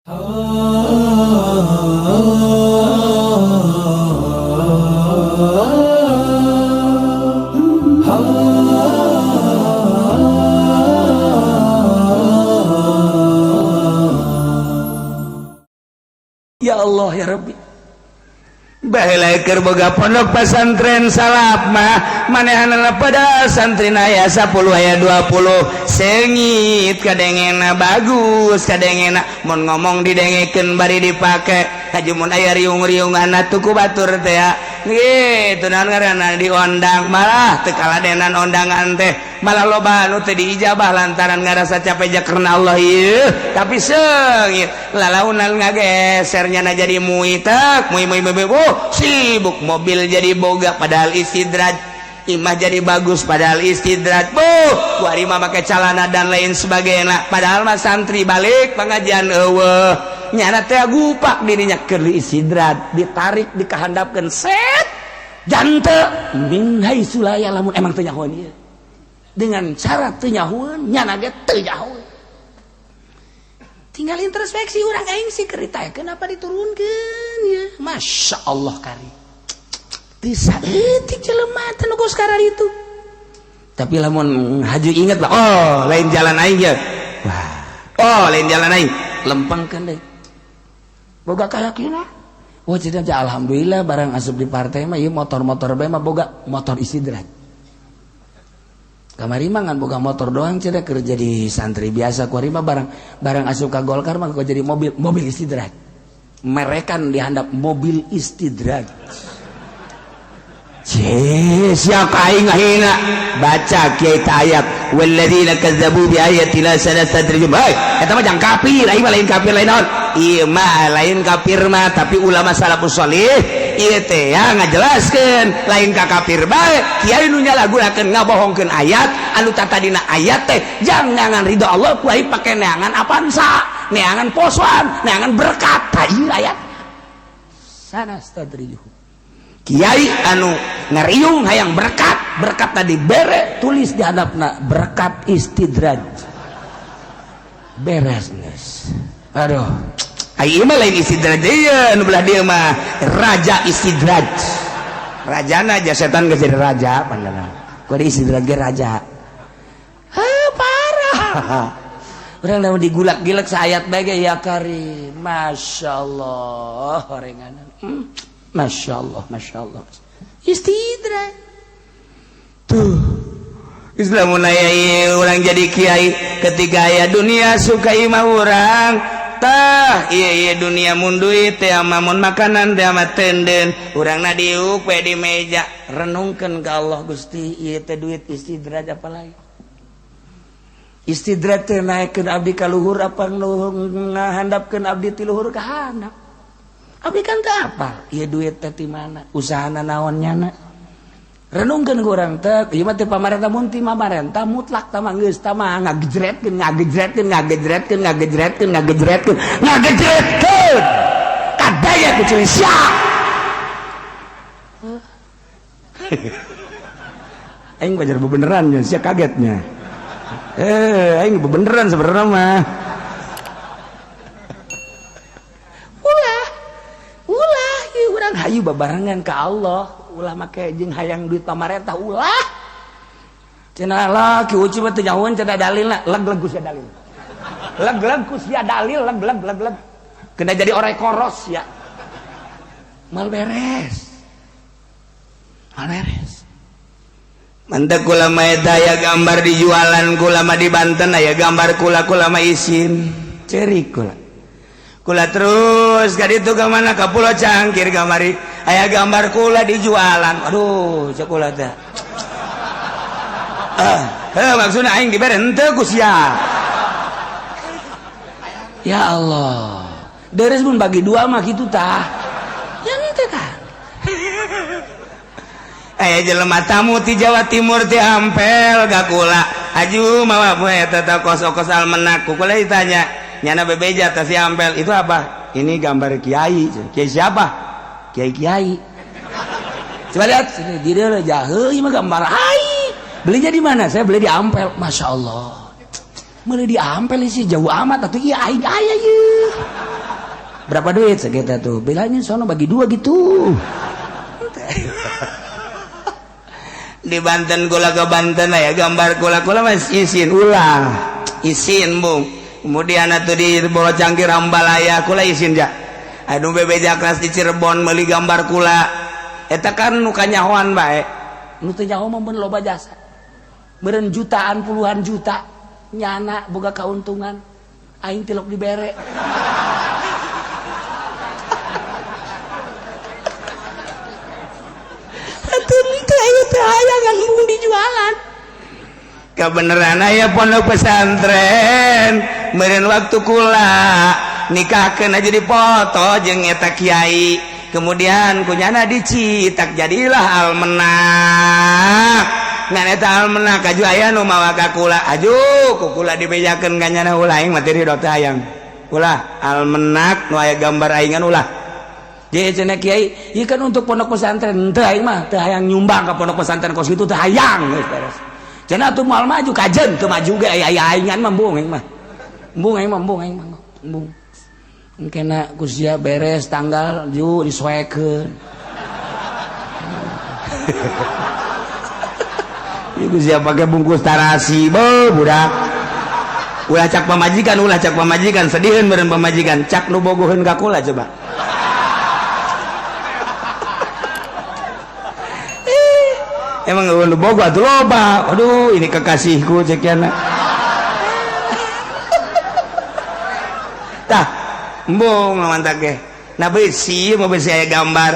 Ya Allah ya Rabbi. Baheula keur boga pondok pesantren salaf mah manehanana pada santri aya 10 aya 20 sengit kadengena bagus kadengena mun ngomong didengekeun bari dipake haji mun aya riung-riungan atuh ku batur teh gitu naon ngaranna diondang malah teu kaladenan ondangan teh malah loba anu teu diijabah lantaran ngarasa capek karena Allah ieu tapi seungit lalaunan ngagesernya na jadi muitek mui mui mui oh, sibuk mobil jadi boga padahal istidraj, imah jadi bagus padahal istidraj, buh kuari mah make calana dan lain sebagainya padahal mah santri balik pengajian eueuh nyana teh gupak dirinya keur istidraj ditarik dikahandapkeun set jante min haitsu la ya'lamun emang teu nyahoan ieu dengan cara teu nyahoan nyana ge teu nyahoan tinggal introspeksi urang aing sih keur kenapa diturunkeun ya Masya Allah kari teu saeutik jelema teh nu sekarang itu tapi lamun haju inget lah oh lain jalan aing ya wah oh lain jalan aing lempengkeun deui boga keyakinan wah jadi alhamdulillah barang asup di partai mah ieu motor-motor bae mah boga motor istidraj kamari mah ngan boga motor doang cenah keur jadi santri biasa kuari mah barang barang asup ka Golkar mah kok jadi mobil mobil istidraj merekan dihandap mobil istidraj. Siapa aing ngahina baca kiai ayat walladzina kazzabu bi ayatina sanastadrijuhum. Hei eta mah jang kafir aing mah lain kafir lain naon ieu mah lain kafir mah tapi ulama salafus sholih ieu teh ya ngajelaskeun lain ka kafir bae kiai nu nyalahgunakeun ngabohongkeun ayat anu tatadina ayat teh jang neangan ridho Allah ku aing pake neangan apansa neangan posoan neangan berkat tah ieu ayat sanastadrijuhum. Kiai anu ngariung hayang berkat berkat tadi bere tulis di hadapna berkat istidraj beres geus aduh ai mah lain istidraj ieu nu belah dieu mah raja istidraj rajana aja setan geus jadi raja pandangan kuari istidraj ge raja heuh parah urang lamun digulak-gilek saayat bae ge ya karim masyaallah orenganan Masya Allah, Masya Allah. Istidraj. Tuh. Islam mulai orang jadi kiai ketika aya dunia suka imah urang tah iya iya dunia mun duit teh mun makanan teh mah tenden urang na diuk we di meja renungkeun ka Allah Gusti ieu teh duit istidraj apalagi istidraj teh naekkeun abdi ka luhur apa ngahandapkeun abdi ti luhur ka handap abdi kan teu apal ieu duit teh ti mana usahana naon nyana renungkeun ku urang teh ieu mah teh pamarentah mun ti pamarentah mutlak tah mah geus tah mah ngagejretkeun ngagejretkeun ngagejretkeun ngagejretkeun ngagejretkeun ngagejretkeun kadaya ku ciri sia aing wajar bebeneran nya sia kagetnya aing bebeneran sebenarnya mah ulah ulah ieu urang hayu babarengan ka Allah ulah make jeung hayang duit pamarentah ulah cenah lah ki uci mah teu nyahoeun cenah dalilna leg-leg ku sia dalil leg-leg ku sia dalil leg-leg leg-leg kena jadi orang koros ya mal beres mal beres mantap kula mah eta aya gambar dijualan kula mah di Banten aya gambar kula kula mah isin cerik kula kula terus ka ditu ka mana ka Pulau Cangkir kamari aya gambar kula dijualan aduh cek kula teh heuh maksudna aing dibere henteu ku sia ya Allah deres mun bagi dua mah kitu tah ya henteu kan aya jelema tamu ti Jawa Timur ti Ampel ka kula aju mawa poe eta teh kos-kos almenak ku kula ditanya nyana bebeja tas si Ampel itu apa ini gambar kiai kiai siapa kiai kiai coba lihat sini di dia jahe ini mah gambar ai belinya di mana saya beli di Ampel Masya Allah beli di Ampel sih jauh amat atau iya aing aya ieu. Berapa duit segitu tuh? Bilangin sono bagi dua gitu. Di Banten kula ke Banten ya gambar kula-kula mas isin ulah isin bung. Kemudian atuh di Bolo Cangkir Ambalaya kula isin ja. Aduh bebeja kelas di Cirebon meuli gambar kula. Eta kan nu kanyahoan bae. Nu teu nyaho mah mun loba jasa. Meureun jutaan puluhan juta nyana boga kauntungan. Aing tilok dibere. Dijualan kebenaran aya pondok pesantren meureun waktu kula nikahkeun aja dipoto jeung eta kiai kemudian kunyana dicitak jadilah almenak ngan eta almenak aju aya nu mawa ka kula aju ku kula dibejakeun ka nyana ulah aing mah teu ridho teh hayang ulah almenak nu aya gambar aingan ulah. Jadi cenah kiai, ieu kan untuk pondok pesantren, teu aing mah teu hayang nyumbang ka pondok pesantren kos kitu teu hayang geus beres. Cenah atuh moal maju kajen teu maju ge aya aingan mah embung aing mah. Embung aing mah embung aing mah embung. Engkena ku sia beres tanggal ju disoekeun. Ieu ku sia pake bungkus tarasi beuh budak. Ulah cak pamajikan sediheun meureun pamajikan cak nu bogoheun ka kula coba. Emang lu bogo atuh loba. Aduh, ini kekasihku cek yana. Tah, embung mantak ge. Nah besi mau besi aya gambar.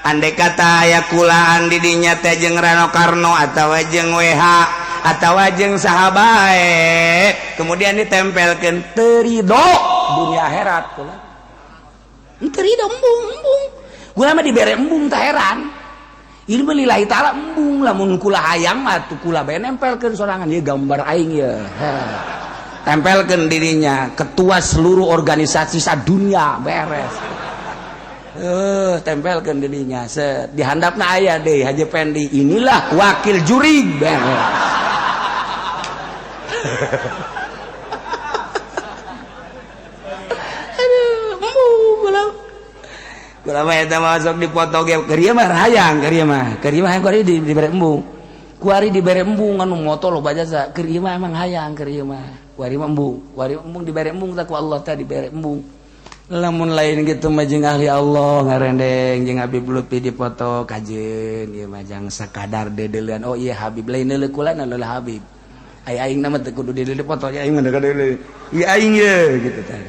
Andai kata aya kulaan di dinya teh jeung Rano Karno atawa jeung WH atawa jeung saha bae. Kemudian ditempelkeun teu ridho dunia akhirat kula. Teu ridho embung embung. Kula mah dibere embung tah heran. Ilmu lillahi ta'ala embung lamun kula hayang mah tuh kula bae nempelkeun sorangan ieu gambar aing ye. Tempelkeun dirinya ketua seluruh organisasi sadunia beres. Tempelkeun dirinya set di handapna aya deui Haji Pendi inilah wakil juri beres. Aduh, embung kula. Kula mah eta masuk dipoto ge keur ieu mah hayang keur ieu mah kuari dibere embung. Kuari dibere embung anu moto loba jasa keur ieu mah emang hayang keur ieu mah. Kuari mah embung, kuari embung dibere embung tah ku Allah teh dibere embung. Lamun lain gitu mah jeung ahli Allah ngarendeng jeung Habib Lutfi dipoto kajeun ieu mah jang sakadar dedeuleun. Oh iya Habib lain neuleuh kula neuleuh Habib. Ai aing na mah teu kudu deuleuh dipoto aing mah deuleuh. Ieu aing ye gitu tah.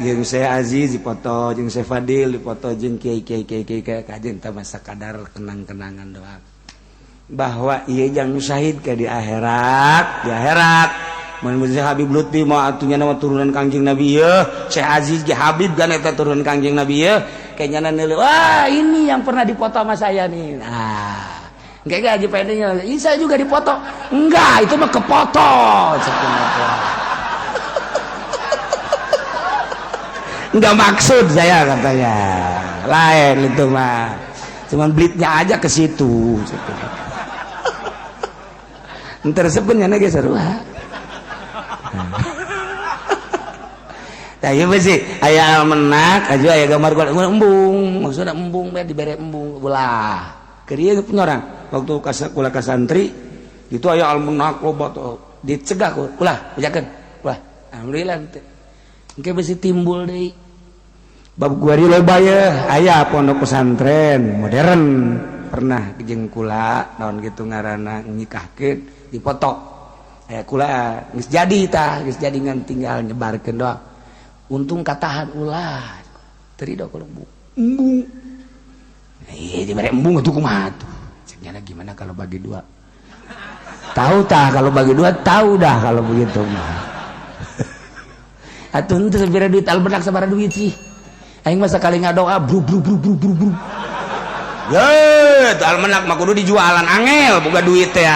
Jeung Syekh Aziz dipoto jeung Syekh Fadil dipoto jeung kiai kiai kiai kiai kajeun tah mah sakadar kenang-kenangan doang. Bahwa ieu jang syahid ka di akhirat, di akhirat. Mun Syekh Habib Lutfi mah atuh nya turunan Kangjeng Nabi yeuh, Syekh Aziz ge Habib kan eta turunan Kangjeng Nabi yeuh, kayaknya neuleuh, wah ini yang pernah dipoto sama saya nih. Nah, engke ge Haji Pendi nya, ini saya juga dipoto. Enggak, itu mah kepoto. Enggak maksud saya katanya. Lain itu mah. Cuman blitnya aja ke situ. Entar sebenarnya ge sarua. Tah ieu sih aya almenak aju aya gambar embung, maksudna embung bae dibere embung ulah. Keur ieu punya orang waktu kula ka santri itu aya almenak loba tuh dicegah ku ulah bejakeun. Ulah. Alhamdulillah teh. Engke besi timbul deui. Bab kuari loba ye aya pondok pesantren modern pernah jeung kula naon kitu ngaranna nikahkeun dipoto. Aya kula geus jadi tah, geus jadi ngan tinggal nyebarkeun doang. Untung katahan ulah. Teu ridho kalau embung. Ieu dibere embung atuh kumaha tuh. Cek nyana gimana kalau bagi dua? Tahu tah kalau bagi dua tahu dah kalau begitu mah. Atuh henteu sabira duit albenak sabaraha duit sih. Aing mah sakali ngadoa bru bru bru bru bru bru. Ye, teu almenak mah kudu dijualan angel boga duit teh.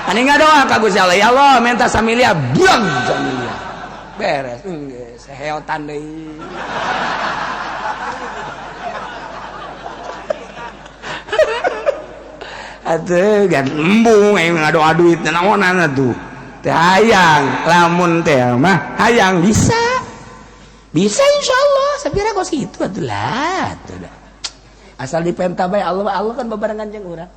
Ani ngadoa ka Gusti Allah, ya Allah minta samilia, buang samilia. Beres, geus seheotan deui. Atuh gan embung aing ngadoa duit naonan atuh. Teh hayang, lamun teh mah hayang bisa. Bisa insyaallah, sapira kos kitu atuh lah atuh dah. Asal dipenta bae Allah, Allah kan babarengan jeung urang.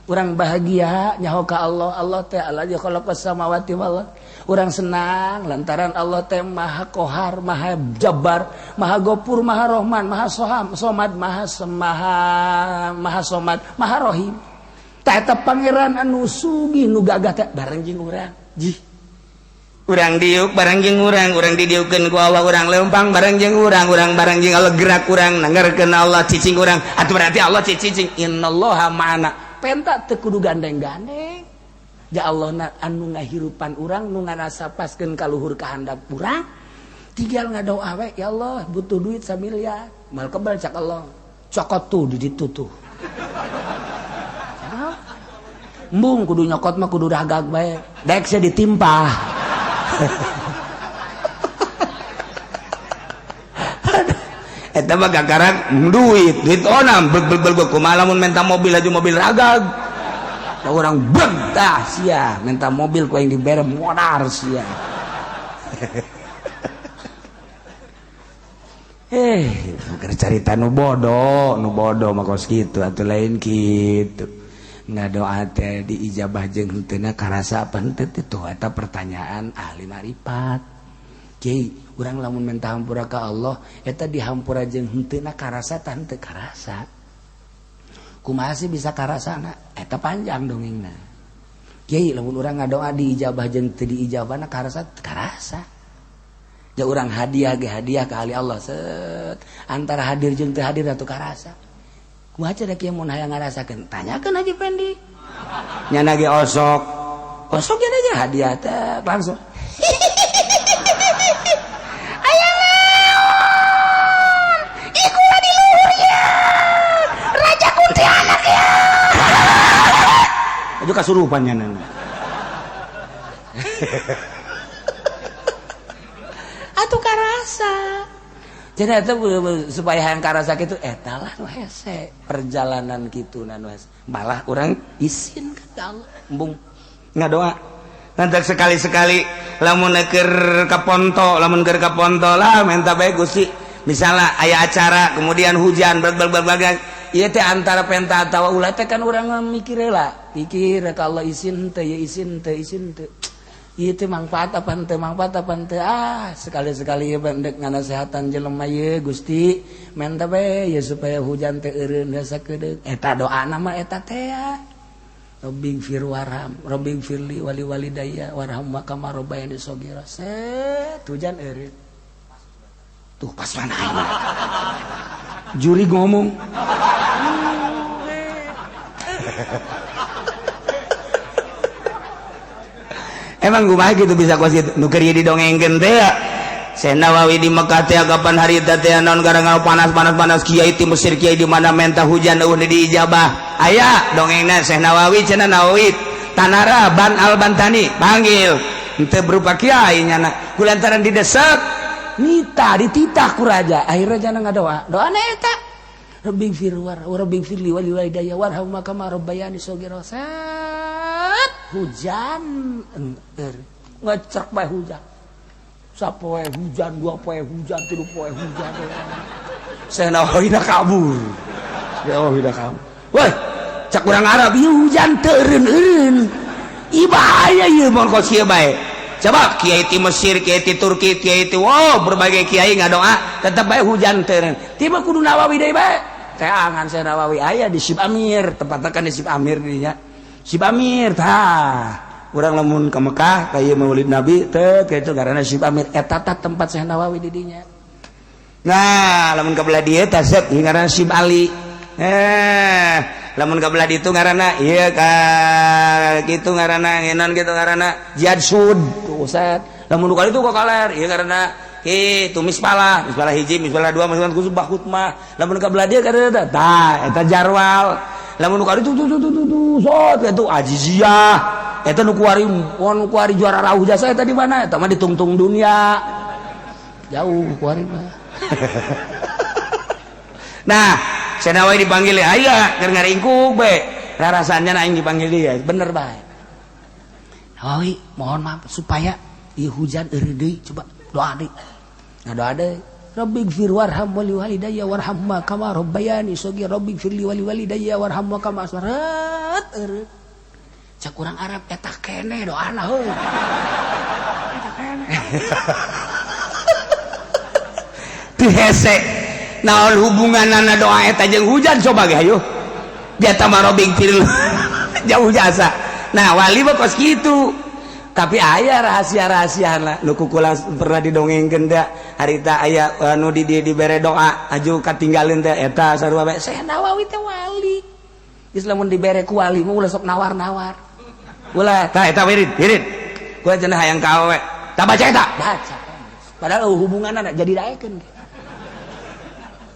Urang bahagia nyaho ka Allah, Allah teh Allah khalaqas samawati wal ardh. Urang senang lantaran Allah teh Maha Kohar, Maha Jabbar, Maha Gopur, Maha Rohman, Maha Soham, Somad, Maha Semaha, Maha Somad, Maha Rohim. Tah eta pangeran anu sugih nu gagah teh bareng jeung urang. Jih. Urang diuk bareng jeung urang, urang didiukeun ku Allah, urang leumpang bareng jeung urang, urang bareng jeung Allah gerak urang, nanggarkeun Allah cicing urang. Atuh berarti Allah cicing, innallaha ma'ana. Penta teu kudu gandeng-gandeng. Ya Allah na anu ngahirupan urang nu ngarasapaskeun ka luhur ka handap urang. Tinggal ngadoa we, ya Allah butuh duit samiliar. Mal kebal cak Allah. Cokot tuh di ditu tuh. Embung kudu nyokot mah kudu ragag bae. Daek sia ditimpah. Eta mah gagaran duit, duit onam beg beg beg kumaha lamun minta mobil aja mobil ragag. Orang beg tah sia minta mobil ku aing dibere modar sia. Keur carita nu bodoh mah kos kitu atuh lain kitu. Ngadoa teh diijabah jeung henteuna karasa apa henteu teh tuh eta pertanyaan ahli marifat. Kiai, urang lamun minta hampura ka Allah eta dihampura jeung henteuna karasa tah henteu karasa. Kumaha sih bisa karasana? Eta panjang dongengna. Kiai, lamun urang ngadoa diijabah jeung teu diijabahna karasa karasa. Ja urang hadiah ge hadiah ka ahli Allah set antara hadir jeung teu hadir atuh karasa. Kumaha cenah kieu mun hayang ngarasakeun? Tanyakeun Haji Pendi. Nyana ge osok. Osok nya aja hadiah teh langsung. Aya naon? Ikulah di luhur ya. Raja kuntilanak ya. Aju kasurupan nya nana. Atuh karasa. Jadi itu supaya hayang karasa kitu eta lah nu hese perjalanan kitu nu hese. Malah urang isin ka Allah embung ngadoa. Nanti sekali-sekali lamun keur ka ponto, lamun keur ka ponto lah minta bae Gusti. Misalnya aya acara kemudian hujan berbagai ieu teh antara penta atawa ulah teh kan urang mikir heula. Pikir ka Allah isin teu ya isin teu isin teu. Ieu teh mangfaat apa henteu mangfaat apa henteu ah sekali-sekali ieu endek nganasehatan jelema ieu Gusti menta bae ya supaya hujan teh eureun sakedeung eta doana mah eta teh ya Rabbing fir warham Rabbing firli wali walidayya warham kama rabbayani shaghira set hujan eureun tuh pas mana juri ngomong Emang kumaha gitu bisa kos kitu nu keur didongengkeun teh ya Syekh Nawawi di Mekah teh kapan hari teh teh naon gara-gara panas-panas-panas kiai ti Mesir kiai di mana menta hujan eueuh diijabah aya dongengna Syekh Nawawi cenah Nawawi Tanara Ban Al Bantani panggil henteu berupa kiai nyana kulantaran didesek nita dititah ku raja akhirnya jana ngadoa doana eta Rabbi fir war Rabbi firli wali walidayya warham kama rabbayani shaghira hujan enter ngecek bae hujan sapoe hujan dua poe hujan tilu poe hujan Syekh Nawawi kabur ya Allah udah kabur woi cak urang Arab ieu hujan teu eureun-eureun ieu bahaya ieu mun kos kieu bae coba kiai ti Mesir kiai ti Turki kiai ti wow berbagai kiai ngadoa tetep bae hujan teu eureun tiba kudu Nawawi deui bae teangan Syekh Nawawi aya di Sib Amir tempatna kan di Sib Amir dinya Sib Amir tah urang lamun ke Mekah ka ieu Maulid Nabi teh kitu karena Sib Amir eta tah tempat Syekh Nawawi di dinya. Nah lamun ka belah dieu tah set ngaranna Sib Ali lamun ka belah ditu ngaranna ieu ka kitu ngaranna ngenon kitu ngaranna Jihad Sud tuh set lamun ka ditu ka kaler ieu ngaranna kitu mispalah mispalah hiji mispalah dua mispalah kusubah khutmah lamun ka belah dieu ka tah eta jarwal lamun nu kali tuh tuh tuh tuh tuh sot itu aziziyah eta nu kuari nu kuari juara rauh jasa eta di mana eta mah ditungtung dunia jauh kuari mah. Nah Syekh Nawawi dipanggil aya keur ngaringkuk bae rarasannya aing dipanggil dia bener bae Nawawi mohon maaf supaya ieu hujan eureun deui coba doa deui ngadoa deui Rabbighfir warham wali walidayya warhamma kama rabbayani shaghira, rabbighfirli wali walidayya warhamma kama aswarat. Cak urang Arab, eta keneh doana heuy, eta keneh. Teu hese naon hubunganana doa eta jeung hujan? Coba ge hayu dia mah rabbighfir jauh jasa. Nah, wali mah kos kitu, tapi aya rahasia-rahasia lah nu kukula pernah didongengkeun teh harita. Aya anu di dibere doa aju katinggalin teh, eta sarua bae. Syekh Nawawi teh wali geus, lamun dibere ku wali mah ulah sok nawar-nawar, ulah. Tah, eta wirid wirid gua cenah hayang ka awewe, tah baca eta, baca, padahal hubunganna jadi daekeun.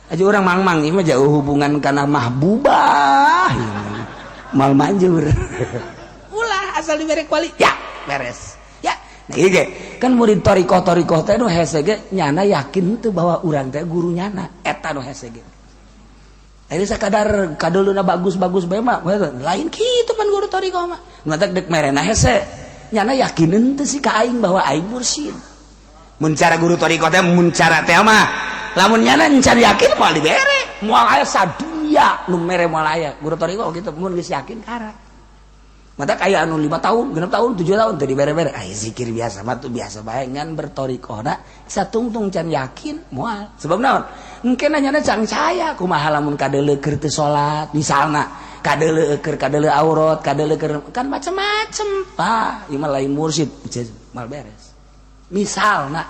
Aja orang mang-mang ini mah jauh hubungan karena mahbubah mal manjur. Ulah, asal dibere ku wali ya beres ya. Nah, iya ge kan murid torikoh torikoh teh nu hese ge nyana yakin tuh bahwa urang teh guru nyana, eta nu hese ge. Jadi sakadar kaduluna bagus-bagus bae mah lain kitu pan guru torikoh mah. Matak dek merena hese, nyana yakin teu sih ka aing bahwa aing mursyid? Mun cara guru torikoh teh, mun cara teh mah, lamun nyana encan yakin moal dibere, moal aya sadunya nu mere, moal aya. Guru torikoh gitu, mun geus yakin kara. Mata kayak anu 5 tahun, 6 tahun, 7 tahun tadi bere-bere. Ay, zikir biasa mah tuh biasa bae, ngan bertorikohna satungtung can yakin moal. Sebab naon? Engke nanyana can saya kumaha lamun kadeuleu keur teu salat misalna, kadeuleu keur kadeuleu aurat, kadeuleu keur kan macem-macem. Pak, ieu mah lain mursyid, mal beres. Misalna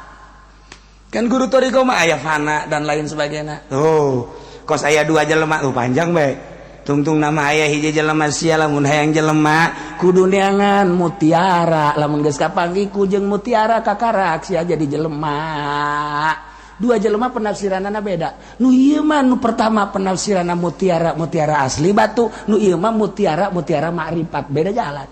kan guru torikoh mah aya fana dan lain sebagainya. Oh, kos aya dua jelema tuh panjang bae. Tungtung nama aya hiji jelema, sia lamun hayang jelema kudu neangan mutiara, lamun geus kapanggih ku jeung mutiara kakarak sia jadi jelema. Dua jelema penafsiranana beda. Nu ieu mah, nu pertama penafsiranna mutiara mutiara asli batu, nu ieu mah mutiara mutiara makrifat, beda jalan.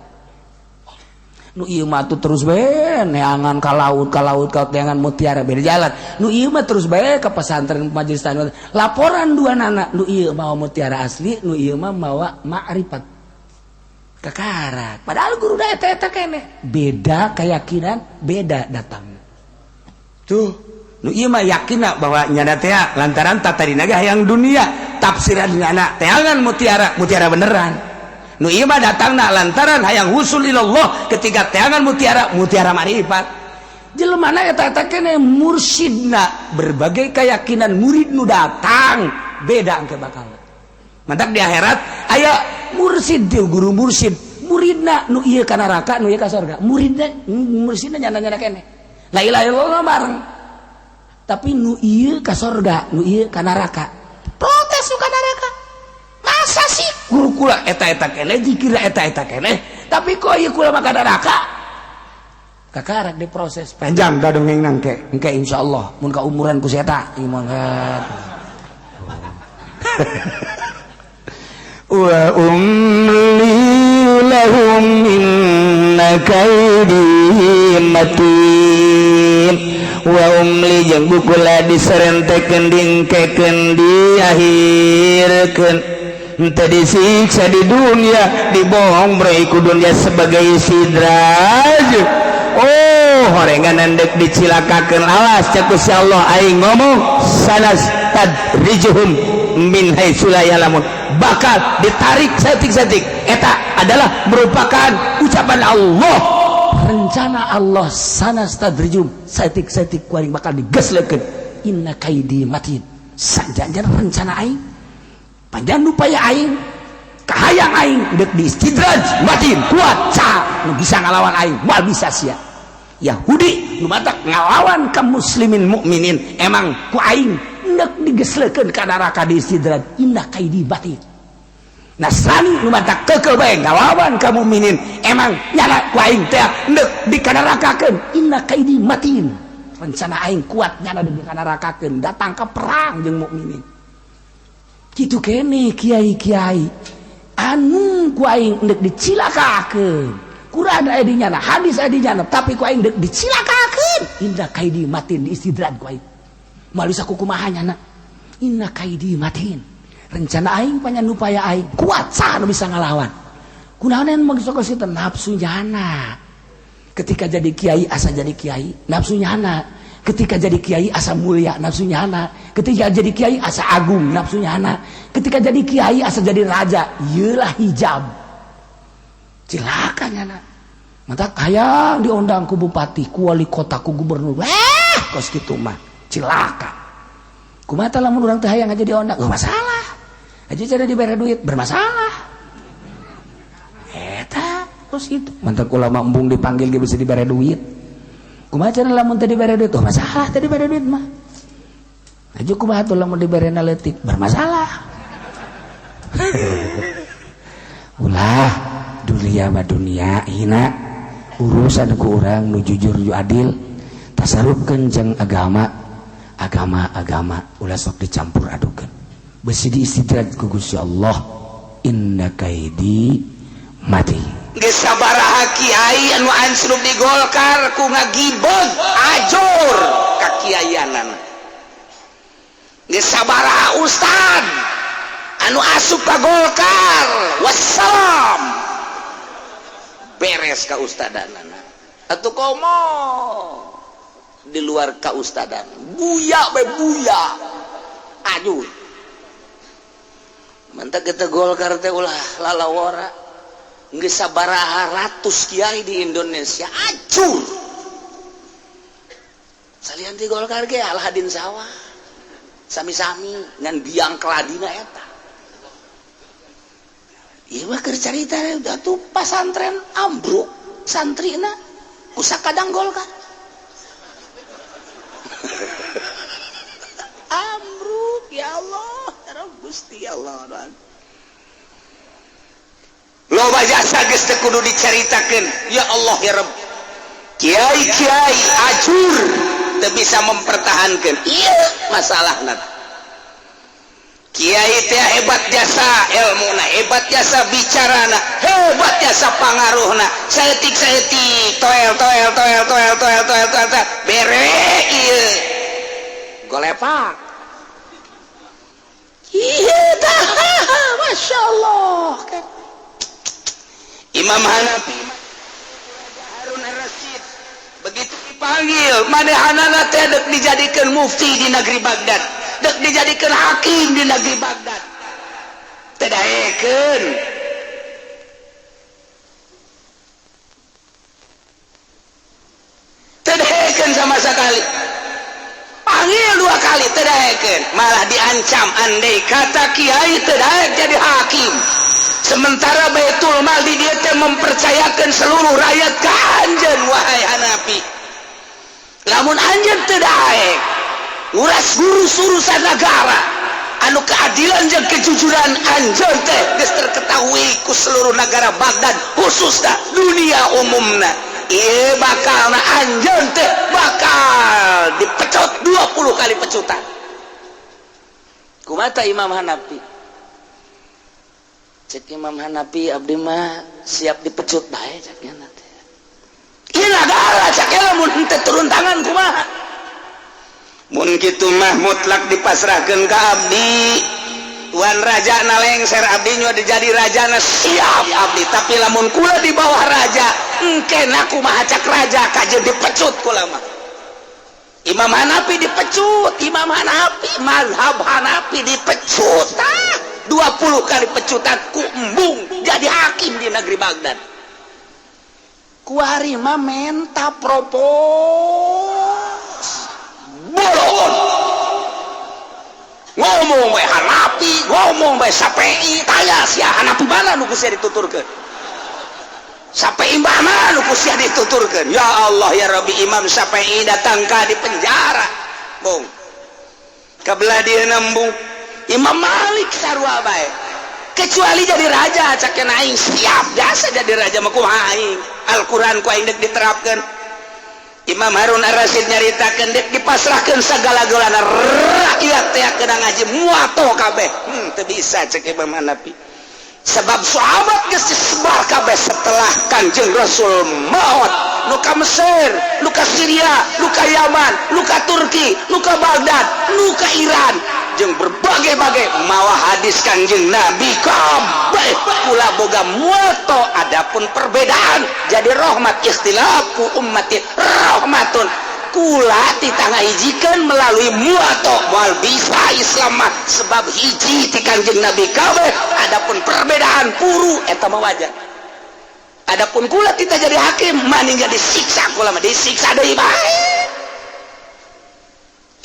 Nu ieu mah tuh terus bae neangan ka laut, ka laut, ka neangan mutiara, beda jalan. Nu ieu mah terus bae ke pesantren, majelis tanah. Laporan dua nana, nu ieu mawa mutiara asli, nu ieu mah mawa makrifat kakarak. Padahal guru da eta eta keneh, beda keyakinan, beda datang tuh. Nu ieu mah yakinna bahwa nyana teh lantaran tatadina ge hayang dunia, tafsiran nyana teangan mutiara mutiara beneran. Nu ieu mah datangna lantaran hayang husul ilallah, ketika teangan mutiara mutiara marifat. Jelema na eta eta keneh mursyidna, berbagai keyakinan murid nu datang beda engke bakal. Mantak di akhirat aya mursyid teu guru mursyid, muridna nu ieu ka neraka, nu ieu ka surga. Muridna, mursyidna nyana-nyana keneh, la ilaha illallah bareng, tapi nu ieu ka surga, nu ieu ka neraka. Protes nu ka neraka, masa sih guru kula eta eta keneh, zikir eta eta keneh, tapi kok ieu kula mah ka neraka? Kakarak diproses panjang da dongeng nangke engke, insyaallah mun ka umuran ku seta ieu mah. Wa umli lahum inna kaidi matin. Wa umli jeung bukula diserentekeun, dingkekeun, diakhirkeun, henteu disiksa di dunia, dibohong ku dunia sebagai istidraj. Oh, horengan endek dicilakakeun, alas cek Gusti Allah, aing ngomong sanastadrijuhum min haitsu la ya'lamun, bakal ditarik saeutik-saeutik. Eta adalah merupakan ucapan Allah, rencana Allah. Sanastadrijum, saeutik-saeutik ku aing bakal digeslekeun. Inna kaidi matin, sajanjan rencana aing, panjang upaya aing, kahayang aing dek di istidraj matin, kuat ca nu bisa ngalawan aing moal bisa. Sia Yahudi nu matak ngalawan ka muslimin mukminin, emang ku aing dek digeslekeun ka neraka, di istidraj. Inna kaidi matin. Nasrani nu matak keukeuh bae ngalawan ka mukminin, emang nyala ku aing teh dek dikanarakakeun. Inna kaidi matin, rencana aing kuat, nyana dek dikanarakakeun, datang ke perang jeung mukminin. Kitu kene kiai-kiai anu ku aing dek dicilakakeun. Quran aya di nyana, hadis aya di nyana, tapi ku aing dek dicilakakeun. Inna kaidi matin, diistidraj ku aing moal bisa kukumaha nyana. Inna kaidi matin, rencana aing, panyan upaya aing kuat, saha nu bisa ngalawan? Kunaon maksud nafsu nyana ketika jadi kiai, asa jadi kiai nafsu nyana. Ketika jadi kiai asa mulia nafsu nyana, ketika jadi kiai asa agung nafsu nyana, ketika jadi kiai asa jadi raja. Iyalah hijab, cilaka nyana. Mata hayang diundang ku bupati, ku wali kota, ku gubernur. Wah, kos kitu mah cilaka. Kumaha lamun urang teh hayang aja diundang? Oh, masalah aja cara diberi duit bermasalah. Eta kos kitu. Mantak ulama embung dipanggil ge bisa diberi duit. Kumaha cara lamun teu dibere duit? Oh, masalah teu dibere duit mah. Aju kumaha tuh lamun dibere leutik? Bermasalah. Ulah, dunia mah dunia hina. Urusan ku urang nu jujur, nu adil, tasarufkeun jeung agama. Agama agama ulah sok dicampur adukeun. Besi diistidraj ku Gusti Allah. Inna kaidi matin. Geus sabaraha kiai anu ansrub di Golkar ku ngagibeg ajur kakiaianan. Geus sabaraha ustad anu asup ka Golkar, wassalam, beres ka ustadanana. Atuh komo di luar ka ustadan, buya be buya aduh. Mantak kita Golkar teh ulah lalawora. Geus sabaraha ratus kiai di Indonesia acur salian di Golkar ge alhadin sawah sami-sami ngan biang keladina eta. Ieu mah keur carita udah tuh pasantren ambruk santrina ku sakadang Golkar ambruk. Ya Allah, ya Rabb, Gusti Allah. Loba jasa geus teu kudu dicaritakeun. Ya Allah, ya Rabb, kiai-kiai acur teu bisa mempertahankan ieu masalahna. Kiai teh hebat jasa ilmuna, hebat jasa bicarana, hebat jasa pangaruhna, saeutik saeutik toel toel toel toel toel toel toel toel bere ieu golepak. Iya tah, Masya Allah kan. Imam Hanafi, Harun Ar-Rasyid begitu dipanggil, manehanana teh dek dijadikan mufti di negeri Baghdad, dek dijadikan hakim di negeri Baghdad, teu daekeun. Teu daekeun sama sekali. Panggil dua kali teu daekeun, malah diancam andai kata kiai teu daek jadi hakim. Sementara Baitul Mal di dia teh mempercayakan seluruh rakyat ke anjeun, wahai Hanafi. Lamun anjeun teu daek nguras ngurus urusan negara anu keadilan jeung kejujuran anjeun teh geus terketahui ku seluruh negara Baghdad, khususna dunia umumna. Ieu bakalna anjeun teh bakal dipecut 20 kali pecutan. Kumaha Imam Hanafi? Cek Imam Hanafi, abdi mah siap dipecut bae cek nya teh. Ieu nagara cek lamun henteu turun tangan kumaha? Mun kitu mah mutlak dipasrahkeun ka abdi. Tuan raja na lengser abdi nya dijadi rajana siap abdi, tapi lamun kula di bawah raja engke kumaha cak raja kajeun dipecut kula mah. Imam Hanafi dipecut, Imam Hanafi mazhab Hanafi dipecut. Ah, 20 kali pecutan ku embung jadi hakim di negeri Baghdad. Kuari mah menta propos bolon ngomong we Hanafi, ngomong we Syafi'i, tanya sia Hanafi mana nu ku sia dituturkeun, Syafi'i mana nu ku sia dituturkeun. Ya Allah ya Rabbi, Imam Syafi'i datang ka di penjara bung kabelah dia nembung. Imam Malik sarua bae, kecuali jadi raja cak aing siap biasa jadi raja mah kumaha aing Al-Qur'an ku aing dek diterapkeun. Imam Harun Ar-Rasyid nyaritakeun dek dipasrahkeun sagala-galana rakyat teh kena ngaji muato kabeh. Teu bisa cek Imam Hanafi, sebab sahabat geus disebar kabeh setelah Kanjeng Rasul maut, nu ka Mesir, nu ka Syria, nu ka Yaman, nu ka Turki, nu ka Baghdad, nu ka Iran, jeung berbagai-bagai mawa hadis Kanjeng Nabi kabeh kula boga muato. Adapun perbedaan jadi rahmat, ikhtilafu ummati rahmatun. Kula titah ngahijikeun melalui muwato, moal bisa Islam mah, sebab hiji ti Kanjeng Nabi kabeh. Adapun perbedaan puru, eta mah wajar. Adapun kula titah jadi hakim, maning disiksa, kula mah disiksa deui bae.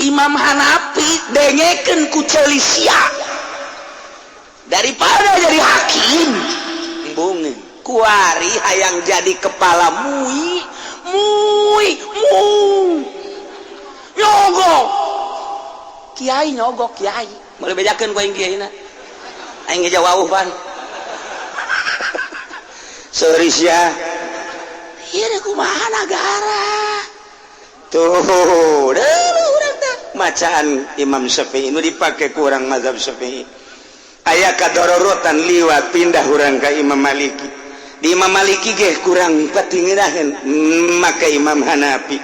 Imam Hanafi dengekeun ku ceuli sia, daripada jadi hakim, embung kuari hayang jadi kepala MUI. MUI mu nyogok kiai, nyogok kiai, boleh bejakeun ku aing kiai na, aing ge jawab pan. Sorry sia, ieu kumaha nagara tuh. Urang teh macaan Imam Syafi'i nu dipake kurang mazhab Syafi'i, aya kadororotan liwat pindah urang ka Imam Maliki. Di Imam Maliki ge kurang patinginaheun, make Imam Hanafi.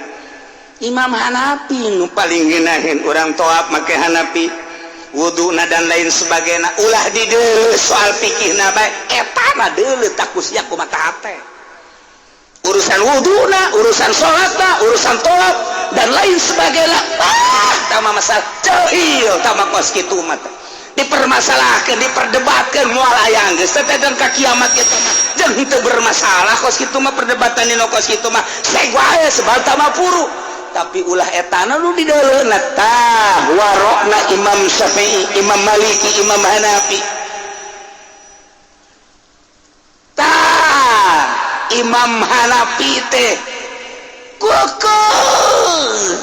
Imam Hanafi nu paling ngeunaheun urang toap make Hanafi, wuduna dan lain sebagainya. Ulah di soal fikihna bae, eta mah deuleu takus ya kumaha hate. Urusan wuduna, urusan salatna, urusan toap dan lain sebagainya, ah, tama masalah cehil, tama kos kitu mah dipermasalahkan, diperdebatkan, moal aya geus teh dan ka kiamat kitu mah jeung henteu bermasalah. Kos kitu mah perdebatan dina kos kitu mah seg wae, sebab tama puru. Tapi ulah etana nu dideuleuna, tah warokna Imam Syafi'i, Imam Maliki, Imam Hanafi. Tah, Imam Hanafi teh kekeh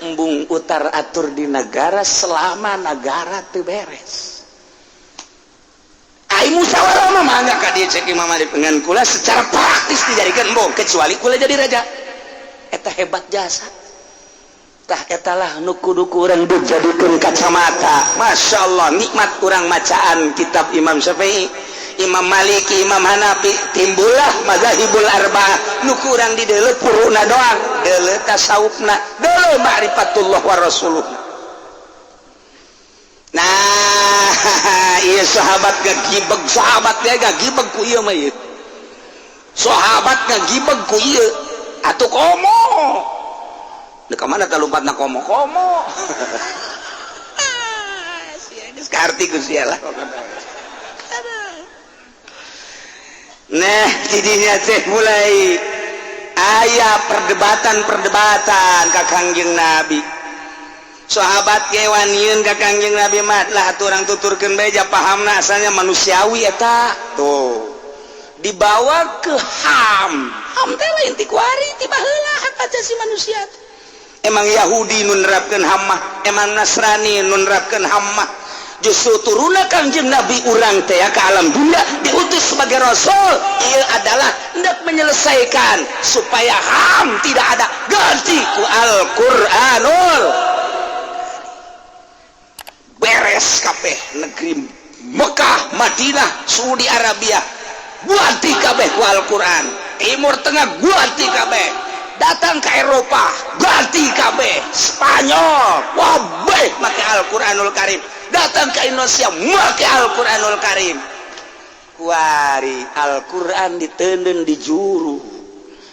embung utar atur di negara selama negara teu beres. Ai musyawarah mah mangga ka dieu, cek Imam Malik, dengan kula secara praktis dijadikan embung kecuali kula jadi raja. Eta hebat jasa. Tah, etalah nu kudu ku urang dijadikeun kacamata. Masya Allah, nikmat urang macaan kitab Imam Syafi'i, Imam Maliki, Imam Hanafi, timbullah mazahibul arba'ah. Nu kurang di deuleu puruna doang, deuleu tasawufna, deuleu ma'rifatullah wa rasuluh. Nah, iya, sahabat gagibeg, sahabat dia gagibeg ku ieu mah. Ieu sahabat gagibeg ku ieu atuh. Komo di mana teh lompatna? Komo komo sia geus kaarti ku sia lah. Nah, jadinya teh mulai aya perdebatan-perdebatan ka Kangjeng Nabi. Sahabat ge waniun ka Kangjeng Nabi mah lah atuh, urang tuturkeun bae ja pahamna, asalnya manusiawi eta tuh dibawa ke HAM. HAM teh lain ti kuari, ti baheula hak asasi manusia teh. Emang Yahudi nu nerapkeun HAM mah, emang Nasrani nu nerapkeun HAM mah. Justru turunna Kangjeng Nabi urang teh ke alam dunia, diutus sebagai rasul, ia adalah hendak menyelesaikan supaya HAM tidak ada, ganti ku Al-Qur'anul. Beres kabeh negeri Mekah, Madinah, Saudi Arabia ganti kabeh ku Al-Quran. Timur Tengah ganti kabeh, datang ke Eropa ganti kabeh, Spanyol wabeh make Al-Quranul Karim, datang ke Indonesia make Al-Quranul Karim. Kuari Al-Quran ditenden di juru,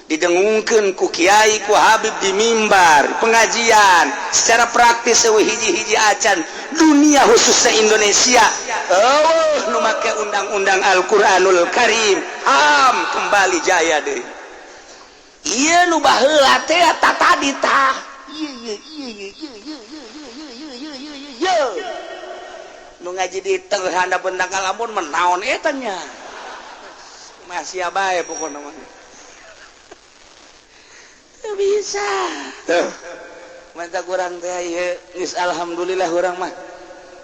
didengungkeun ku kiai, ku habib di mimbar pengajian. Secara praktis eueuh hiji-hiji acan dunia, khususnya Indonesia, oh, nu make undang-undang Al-Quranul Karim. HAM kembali jaya deh. Iya, nu baheula teh ta tadi tah, iya iya iya iya iya iya iya iya iya iya iya iya, nu ngaji di tengah handapeun ngalamun menaon eta nya, masih bae pokokna mah. Teu bisa tuh mantap kurang teh ieu geus. Alhamdulillah, urang mah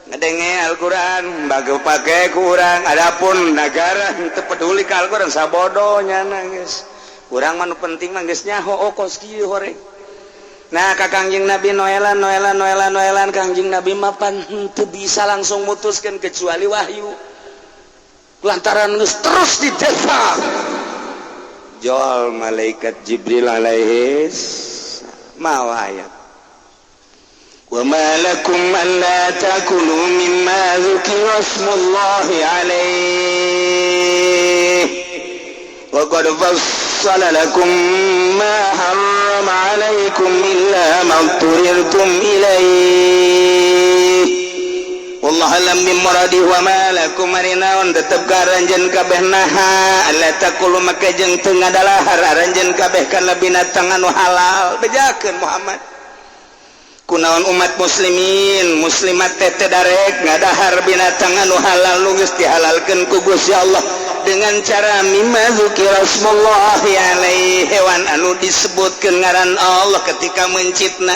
ngedenge Al-Qur'an bagu pake kurang. Adapun negara teu peduli ka Al-Qur'an, sabodo nyana geus. Urang mah nu penting mah geus nyaho, oh, kos kieu hore. Nah, ka Kangjeng Nabi noelan, noelan, noelan, noelan. Kangjeng Nabi mah pan teu bisa langsung mutuskeun kecuali wahyu, lantaran geus terus di desa jol malaikat Jibril alaihis mawa ayat, "Wa ma lakum alla ta'kulu mimma dzukira ismullahi alaihi wa qad fassala lakum ma harrama 'alaikum illa ma turirtum ilaihi. Wallahu a'lam bimuradi. Wa ma lakum, ari naon tetep ka aranjeun kabeh, naha alla taqulu, maka jeung teu ngadalahar aranjeun kabeh kana binatang anu halal. Bejakeun Muhammad, kunaon umat muslimin muslimat teh teu darek ngadahar binatang anu halal nu geus dihalalkeun ku Gusti Allah dengan cara mimma dzukira smullahi alaihi, hewan anu disebutkeun ngaran Allah ketika mencitna,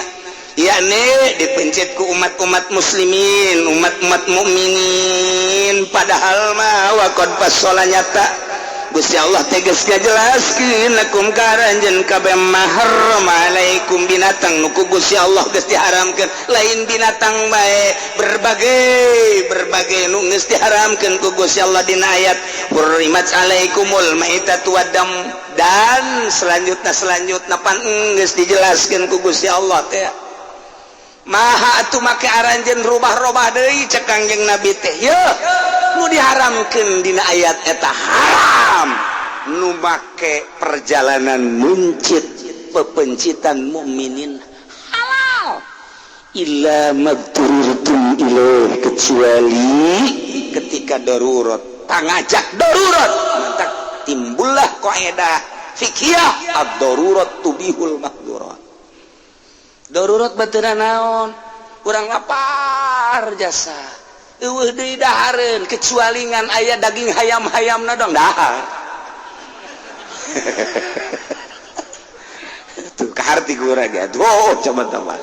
yakni dipencit ku umat-umat muslimin, umat-umat mukminin. Padahal mah waqad fassola, nyata Gusti Allah tegas ngajelaskeun lakum ka aranjeun kabeh ma harrama alaikum, binatang nu ku Gusti Allah geus diharamkeun. Lain binatang bae, berbagai berbagai nu geus diharamkeun ku Gusti Allah dina ayat hurrimat alaikumul maitatu waddam dan selanjutnya selanjutnya, pan geus dijelaskeun ku Gusti Allah teh. Maha atuh make aranjeun rubah-robah deui? Cek Kangjeng Nabi teh, ye nu diharamkeun dina ayat eta haram, nu make perjalanan muncit pepencitan mukminin halal illa madturirtum ilaih, kecuali ketika darurat, pangajak darurat. Mantak timbullah kaidah fikih ad-darurat tubihul mahdurat. Darurat baturan naon? Kurang lapar jasa, eueuh deui dahareun kecuali ngan aya daging hayam-hayamna dong dahar. Tuh kaharti ku urang ge. Oh, coba tambah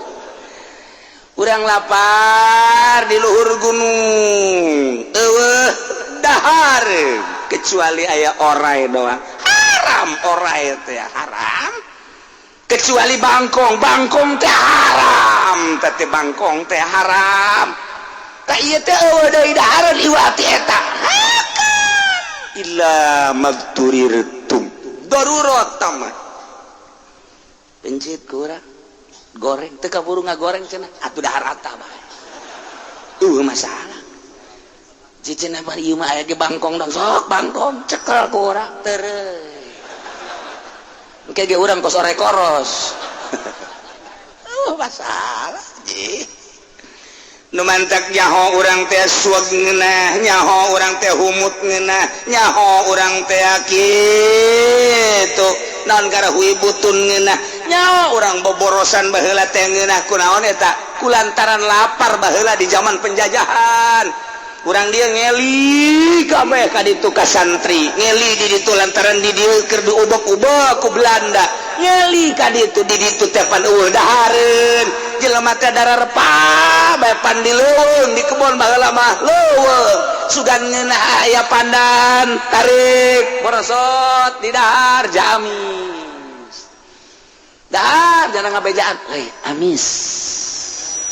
urang lapar di luhur gunung, eueuh dahareun kecuali aya orai doang, haram. Orai teh haram, kecuali bangkong. Bangkong teh haram, teh bangkong teh haram. Tak, ieu teh eueuh deui dahareun iwati eta illa madturirtum darurat tamat pencit ku urang goreng, teu kaburu ngagoreng cenah atuh dahar ata bae, eueuh masalah. Cicina bari ieu mah aya ge bangkong dong, sok bangkong cekel ku urang tereuy. Engke ge urang kos ore koros. Oh, masalah ji. Nu mantak nyaho urang teh suag ngeunah, nyaho urang teh humut ngeunah, nyaho urang teh kitu. Naon gara hui butun ngeunah, nyaho urang boborosan baheula teh ngeunah. Kunaon eta? Kulantaran lapar baheula di zaman penjajahan. Kurang dia ngeli kabeh ka ditu ka santri, ngeli di ditu lantaran di dieu keur diubek-ubek ku Belanda. Ngeli ka ditu, di ditu teh pan eueuh dahareun, jelema teh dararepah bae, pan di leuweung, di kebon baheula mah leuweung. Sugan ngeunah aya pandan, tarik borosot di dahar, jamis dahar, jangan ngabejaan euy, amis,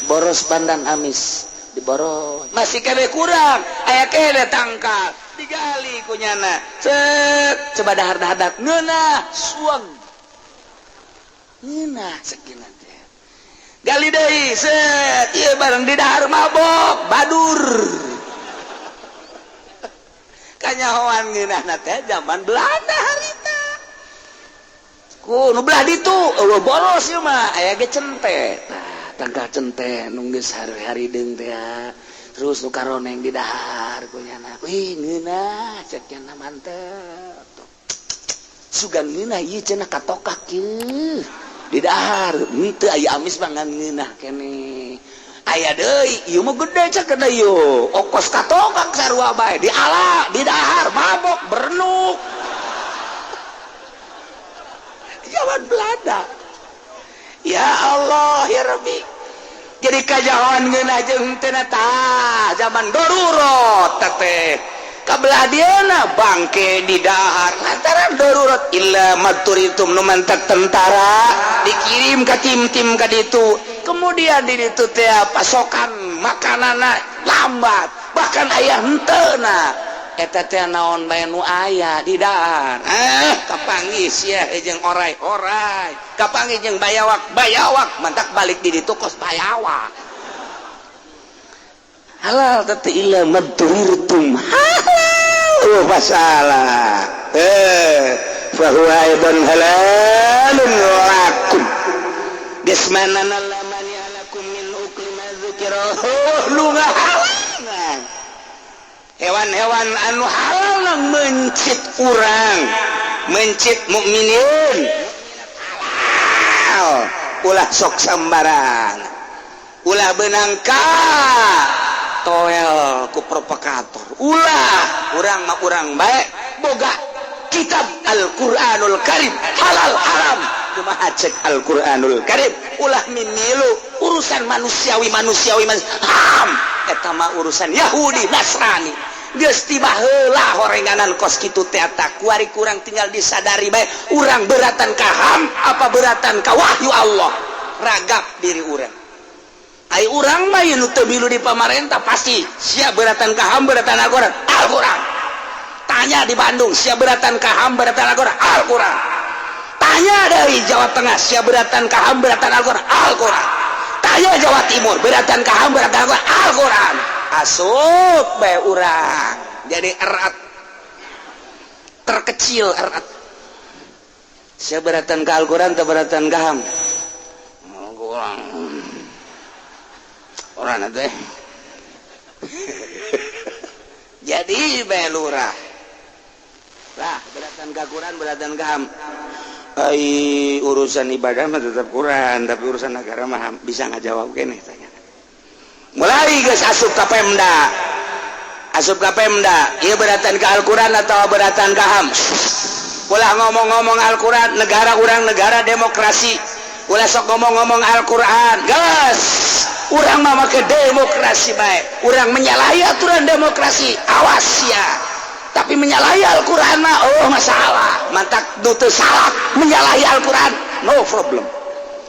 boros pandan amis diboros. Masih kene kurang, aya kene tangkal digali kunyana, set, coba dahar dahar, ngeunah suang, ngeunah segina teh, gali deui, set, ieu bareng di dahar mabok badur. Kanyahoan ngeunahna teh zaman Belanda harita ku nu belah ditu eueuh boros ieu mah, aya ge cente. Tah, tangkal cente nu geus hari-hari deung teh, terus nu karoneng di dahar kunyana, wih ngeunah, cek nya, mantep, sugan ngeunah ieu cenah, katokak ieu di dahar henteu aya amis mah ngan ngeunah keneh. Aya deui, ieu mah gede, cek kana ieu okos katokak sarua bae, di ala di dahar mabok berenuk zaman Belanda. Ya Allah ya Rabbi, jadi kajahoan ngeunah jeung teu tah zaman darurat teh. Kabelah dieuna bangke di dahar lantaran darurat illa maturitum. Nu mantak tentara dikirim ke tim-tim ka ditu, kemudian di ditu teh pasokan makananna lambat, bahkan aya henteu na. Eta teh naon bae nu aya di dahar, eh kapanggih sia jeung orai-orai, kapanggih jeung bayawak bayawak, mantak balik di ditu kos bayawak. Halal teh illa madturirtum, halal. Oh, masalah eh Fahuwa aidan halalun lakum. Geus manana la mani'a lakum min ukli ma dzukira. Nu ngahalangan hewan-hewan anu halal nang mencit urang, mencit mukminin halal. Ulah sok sambarang, ulah benang ka toel ku provokator, ulah. Urang mah urang baik, boga kitab Al-Qur'anul Karim, halal haram kumaha cek Al-Qur'anul Karim. Ulah mimilu urusan manusiawi manusiawi ham, eta mah urusan Yahudi Nasrani. Geus tiba heula horenganan kos kitu teh. Kuari kurang tinggal disadari bae, urang beratan ka HAM apa beratan ka wahyu Allah? Ragap diri urang. Ai urang mah nu teu milu di pamarentah pasti siap beratan ka HAM, beratan Al-Qur'an. Al-Qur'an. Tanya di Bandung, siap beratan ka HAM, beratan Al-Qur'an? Al-Qur'an. Tanya dari Jawa Tengah, siap beratan ka HAM, beratan Al-Qur'an? Al-Qur'an. Tanya Jawa Timur, beratan ka HAM, beratan Al-Qur'an? Al-Qur'an. Asup bae urang jadi erat terkecil erat. Siap beratan ka Al-Qur'an atau beratan ka HAM? Al-Qur'an. Orang teh jadi bae lurah lah, beratan ka Quran, beratan ka HAM. Ai urusan ibadah mah tetap Quran, tapi urusan negara mah bisa ngajawab keneh. Tanya mulai geus asup ka Pemda, asup ka Pemda ieu, beratan ka Al-Quran atau beratan ka HAM? Ulah ngomong-ngomong Al-Quran. Negara urang negara demokrasi, ulah sok ngomong-ngomong Al-Quran. Gas, urang mah make demokrasi bae. Urang menyalahi aturan demokrasi, awas ya. Tapi menyalahi Al-Quran mah oh masalah. Mantak nu teu salah menyalahi Al-Quran, no problem.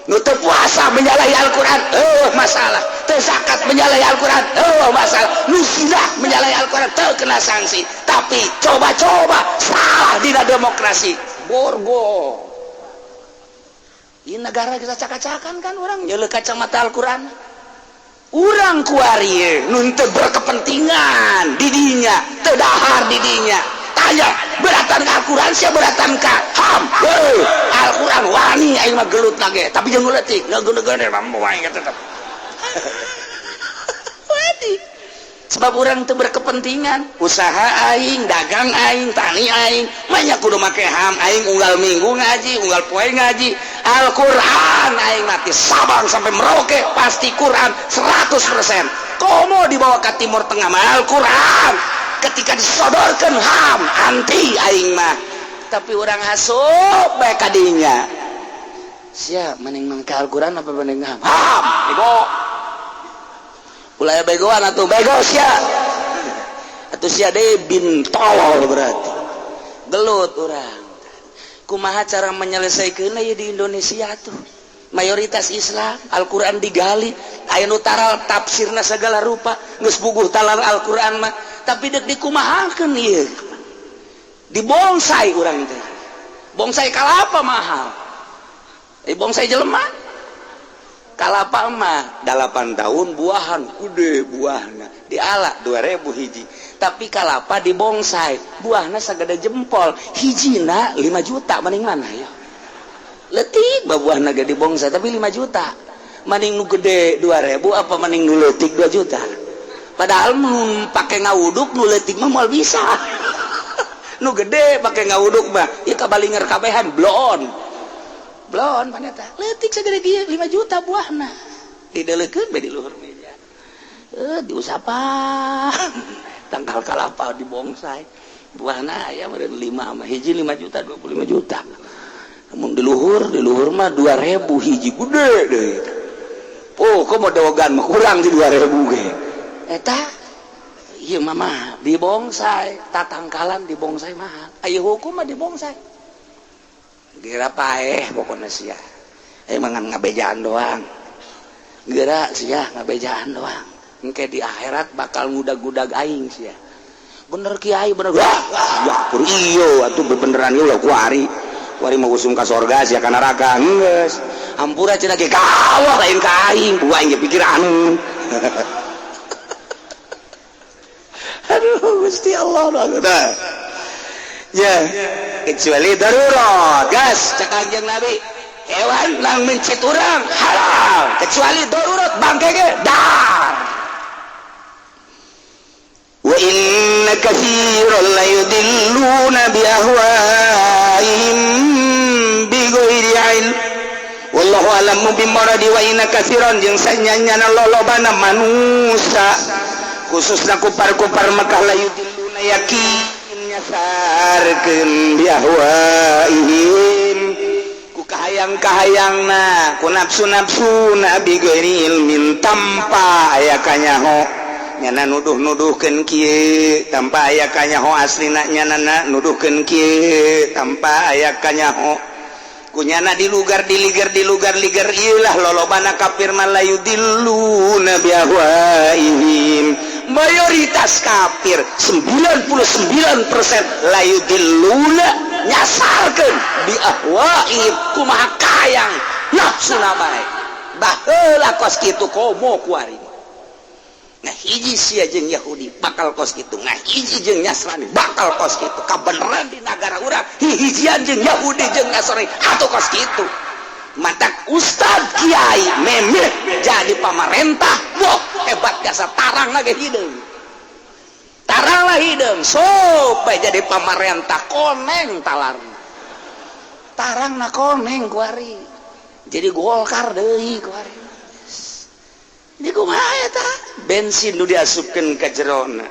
Nu teu puasa menyalahi Al-Quran, oh masalah. Teu zakat menyalahi Al-Quran, oh masalah. Nu zina menyalahi Al-Quran teu kena sanksi, tapi coba-coba salah dina demokrasi, borgo. Ini negara kita cakap-cakan kan, orang nyele kacamata Al-Quran. Urang kuari nu teu berkepentingan didinya, teu dahar didinya, tanya beratan ka Al-Quran sia, beratan ka HAM? Heuh, Al-Quran wani aing mah gelut lagi, tapi jeung leutik ngegede-gede mah aing tetep wani, sebab orang teu berkepentingan. Usaha aing, dagang aing, tani aing, banyak kudu make HAM. Aing unggal minggu ngaji, unggal poe ngaji Al-Quran. Aing mati Sabang sampai Merauke pasti Quran 100%. Komo dibawa ke Timur Tengah mah Al-Quran. Ketika disodorkan HAM, anti aing mah. Tapi orang asup bae kadinya, siap mending mangke Al-Quran apa mending HAM? HAM. Bego, ulah begoan atuh. Bego sia atuh, sia deui bin tolol. Berarti gelut urang. Kumaha cara menyelesaikan ya di Indonesia tuh mayoritas Islam, Al-Quran digali, aya nu taral tafsirna segala rupa, geus puguh talar Al-Quran mah, tapi dek dikumahakeun ieu? Dibonsai urang teh, bonsai kalapa mahal, eh, bonsai jelema. Kalapa mah 8 tahun buahan, gede buahna, diala 2000 hiji. Tapi kalapa di bonsai buahna sagede jempol, hijina 5 juta. Mending mana ya? Letik buahna gede bonsai tapi 5 juta. Mending nu gede 2000 apa mending nu leutik 2 juta? Padahal mun pake ngawuduk, nu leutik mah moal bisa. Nu gede pake ngawuduk mah ya kabalinger kabehan, bloon bloon. Paneta leutik segede kieu 5 juta buahna, dideulekeun bae di luhur meja, eh, diusapan tangkal kalapa di bonsai, buahna aya meureun 5 mah, hiji 5 juta, 25 juta. Mun di luhur mah 2000 hiji, gede deh. Oh, kok mau dogan mah kurang di 2000 ge. Eta ieu mah di bonsai, tatangkalan di bonsai mahal. Aya hukum mah di bonsai. Gera paeh pokoknya sia. Eh, mangan ngabejaan doang. Gera sia ngabejaan doang. Engke di akhirat bakal ngudag-ngudag aing sia. Bener kiai, bener. Wah, ya iyo atuh bebeneran ieu lah kuari. Kuari mau usum ka sorga, sia ka neraka. Geus. Hampura cenah ge kawah lain ka aing, ku aing ge pikiran. Aduh, Gusti Allah. Nah. Ya, kecuali darurat. Gas cek Kanjeng Nabi, hewan lang mencit urang halal kecuali darurat, bangke ge dar. Wa inna katsiran la yudilluna bi ahwaihim bi ghairi ilm wallahu a'lamu bimuradi. Wa inna katsiran, jeung sanyanyana lolobana manusia, khususna kupar-kupar Mekah, la yudilluna, yakin nyasarkeun, bi ahwaihim, ku kahayang-kahayangna, ku nafsu-nafsuna, bi ghairi ilmin, tanpa aya kanyaho. Nyana nuduh-nuduhkeun kieu tanpa aya kanyaho, aslina nyana nuduhkeun kieu tanpa aya kanyaho, kunyana dilugar diligar dilugar ligar. Ilah lolobana kafir mah, la yudilluna bi ahwaihim, mayoritas kafir 99% la yudilluna, nyasarkeun, bi ahwaihim, kumaha kayang nafsuna bae. Baheula kos kitu, komo kuari. Nah, hiji sia jeung Yahudi bakal kos kitu, nah hiji jeung Nasrani bakal kos kitu. Kabeneran di negara urang hihijian jeung Yahudi jeung Nasrani atau kos kitu. Matak ustad kiai memilih jadi pamarentah, wah, hebat jasa, tarang lagi hideung, tarang lah hideung supaya jadi pamarentah. Koneng talar tarang na koneng kuari jadi Golkar deui kuari. Ini kumaha eta bensin nu diasupkeun ka jerona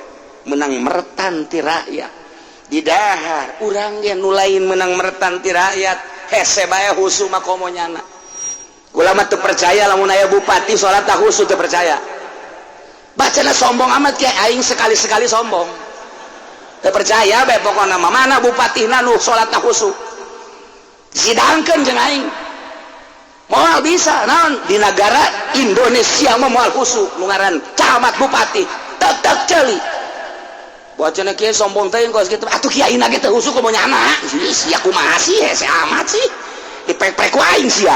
menang meretan ti rakyat di dahar urang ge nu lain menang meretan ti rakyat, hese bae husu mah komo nyana. Kula mah teu percaya lamun aya bupati salat tak husu, teu percaya. Bacana sombong amat kayak aing sekali-sekali sombong, teu percaya bae. Pokona mah mana bupatina nu salat tak husu, sidangkeun jeung aing, moal bisa. Naon, di negara Indonesia mah moal husu nu ngaran camat bupati, tetep ceuli. Bacana kieu sombong teh kos kitu atuh, kiai na ge teu husu, komo nyana sia. Kumaha sih, hese amat sih, dipek-pek ku aing sia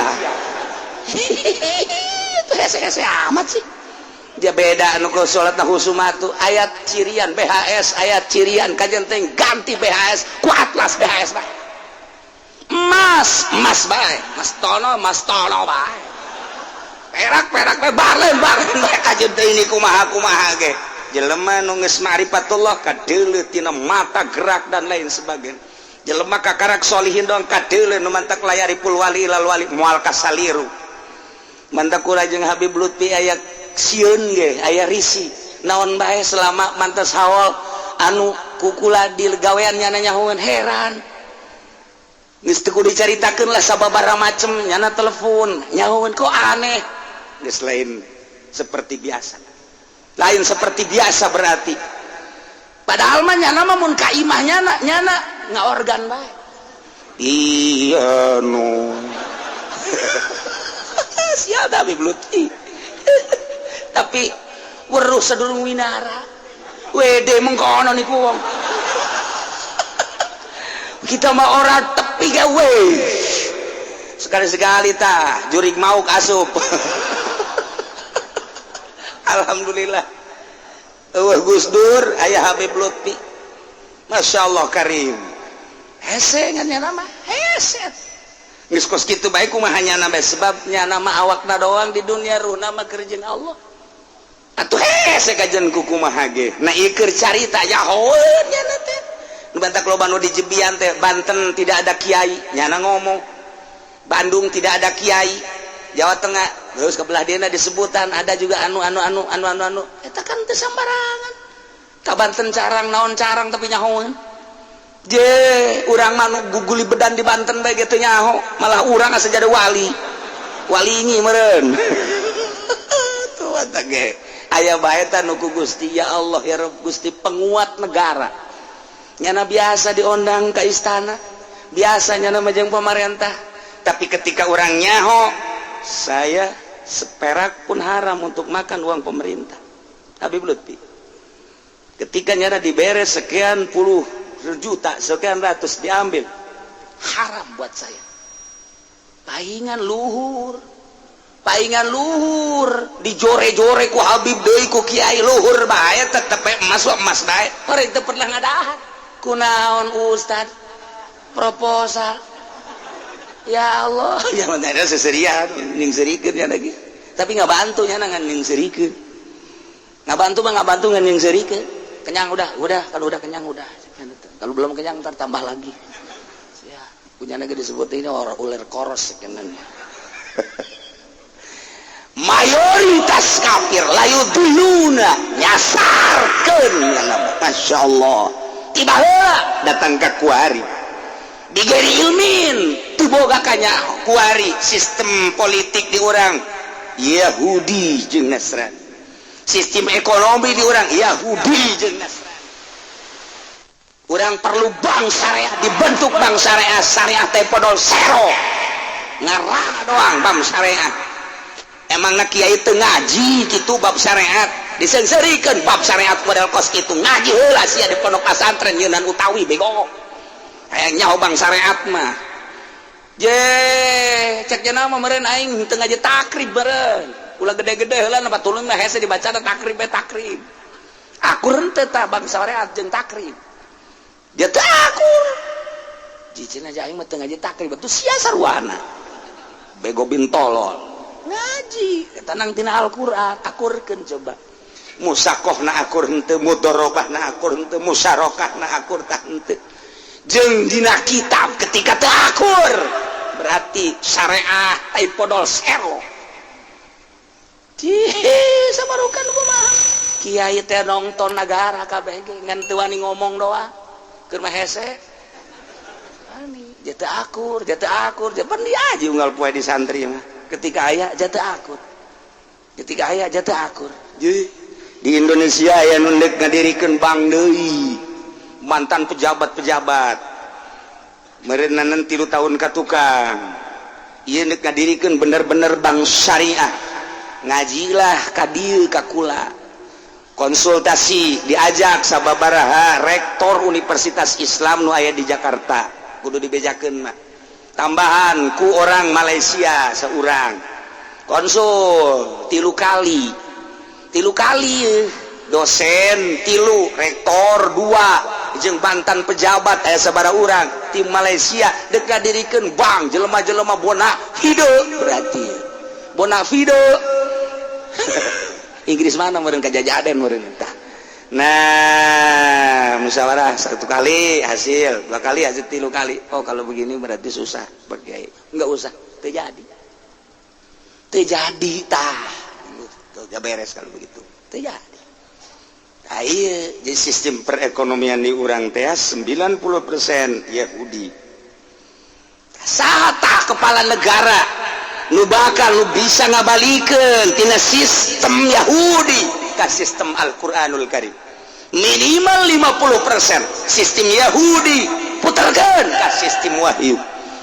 itu, hese-hese amat sih. Dia beda nu salat na husu mah tuh ayat cirian BHS, ayat cirian kajian teh ganti BHS ku atlas BHS bae, emas emas bae, mas tono mas tono bae, perak perak bae, barlen barlen bae. Kajian teh ini kumaha kumaha ge jelema nu geus ma'rifatullah kadeuleu tina mata gerak dan lain sebagainya. Jelema kakarak solihin doang kadeuleu, nu mantak la ya'riful wali illal wali, moal kasaliru. Mantak kula jeung Habib Lutfi aya sieun ge, aya risi naon bae selama mantas haul anu kukula di gawean nyana nyahoeun. Heran, geus teu kudu dicaritakeun lah, sababaraha macem nyana telepon nyahoeun kok aneh, geus lain seperti biasa, lain seperti biasa berarti. Padahal mah nyana mah mun ka imah nyana, nyana ngaorgan bae. Iya, nu siapa Habib Lutfi, tapi weruh sadurung winara wede mengkono niku wong. Kita mah orang tepi gawe sekali-sekali tah jurig mau asup. Alhamdulillah eueuh Gus Dur, aya Habib Lutfi, Masya Allah Karim. Hese ngan nyana mah hese geus kos kitu bae, kumaha nyana bae, sebab nyana mah awakna doang di dunia, ruhna mah keur jeung Allah atuh. Hese kajen ku kumaha ge. Nah, ieu keur carita nyahoeun nyana teh. Nu bantak loba nu dijebian teh, Banten tidak ada kiai, nyana ngomong Bandung tidak ada kiai, Jawa Tengah terus ke belah dina disebutan ada juga anu anu anu anu anu anu eta kan teu sambarangan ka Banten carang naon carang, tapi nyahoeun je urang mah nu guguli bedan di Banten bae gitu nyaho, malah urang asa jadi wali wali ini meureun tuh. Eta ge aya bae tah nu ku Gusti, ya Allah ya Rabb Gusti, penguat negara. Nyana biasa diondang ke istana, biasa nyana mah jeung pemerintah, tapi ketika orang nyaho, saya seperak pun haram untuk makan uang pemerintah. Habib Lutfi ketika nyana dibere sekian puluh juta, sekian ratus diambil, haram buat saya. Paingan luhur, paingan luhur dijore-jore ku Habib deui, ku kiai, luhur bae, tetep emas emas bae, orang itu pernah ngadahar. Kunaon, Ustad? Proposal. Ya Allah, ya mana seserian nyingserikeun ya lagi. Tapi nggak bantu nya, ngan nyingserikeun. Nggak bantu mah nggak bantu, ngan nyingserikeun. Kenyang udah, udah. Kalau udah kenyang udah. Kalau belum kenyang, ntar tambah lagi. Ya, punya lagi disebut ini orang ular koros sekenan. Mayoritas kafir layudilluna, nyasarkeun. Masya Allah, tiba heula datang ke kuari bighairi ilmin, teu boga kanya kuari. Sistem politik di urang Yahudi jeung Nasrani, sistem ekonomi di urang Yahudi jeung Nasrani. Urang perlu bank syariah, dibentuk bank syariah. Syariah teh podol sero, ngarah doang bank syariah. Emang kiai itu ngaji gitu bab syariat, disengserikan bab syariat model kos itu. Ngaji heula sia di pondok pesantren Yunan utawi bego, hayang nyaho bank syariat mah. Je cek nama meureun aing teu ngaji Taqrib beureun, ulah gede-gede heula na tulung mah hese dibaca Taqrib be. Taqrib akur henteu tah bank syariat jeung Taqrib? Dia teu akur. Cicin aja, aing mah teu ngaji Taqrib. Tuh sia sarwana bego bin tolol, ngaji tenang tina Al-Qur'an, akurkeun coba. Musakoh na akur henteu? Mudorobah na akur henteu? Musyarakah na akur tah henteu jeung dina kitab? Ketika teu akur, berarti syariah tai podol sero. Cih, samarukan kumaha kiai teh nongton negara kabeh ge ngan teu wani ngomong doa keur mah hese. Ani jatuh akur, jatuh akur, japan dia aja unggal poe di santri mah. Ketika aya jatuh akur, ketika aya jatuh akur. Jadi di Indonesia aya nu ndek ngadirikeun bank deui, mantan pejabat-pejabat meureunan 3 tahun ka tukang ieu ndek ngadirikeun bener-bener bank syariah. Ngajilah ka dieu ka kula, konsultasi, diajak sababaraha rektor Universitas Islam nu aya di Jakarta, kudu dibejakeun mah, tambahan ku orang Malaysia seorang. Konsul tilu kali, tilu kali, dosen tilu, rektor dua, jeung mantan pejabat aya sabaraha urang tim Malaysia dek ngadirikeun bank. Jelema-jelema bona fide, berarti bona fide Inggris mana meureun, kajajaden meureun tah. Nah, musyawarah satu kali hasil, dua kali hasil, tilu kali. Oh, kalau begini berarti susah, Pak Kiai. Enggak usah, terjadi. Terjadi tah. Tuh, beres kalau begitu. Terjadi. Nah, iya, jadi sistem perekonomian di urang teh 90% Yahudi. Saha tah kepala negara nu bakal nu bisa ngabalikeun tina sistem Yahudi ka sistem Al-Qur'anul Karim? Minimal 50% sistem Yahudi putarkan ke sistem wahyu,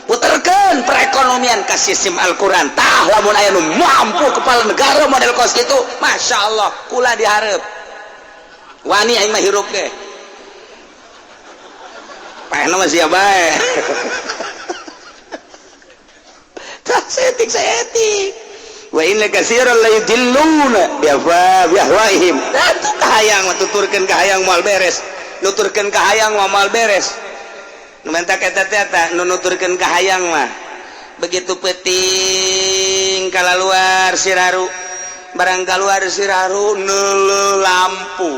putarkan perekonomian ke sistem Al-Quran. Tah, lamun aya nu mampu kepala negara model kos gitu, Masya Allah, kula diharap wani aing mah hirup ge. Paehna mah sia bae. Tah, saeutik saeutik. Wa inna katsiran la yudilluna bi ahwaihim. Tah, tuh kahayang mah, tuturkeun kahayang moal beres, nuturkeun kahayang mah moal beres. Nu mentak eta teh, eta nu nuturkeun kahayang mah begitu penting kalaluar siraru, barang keluar siraru neuleuh lampu.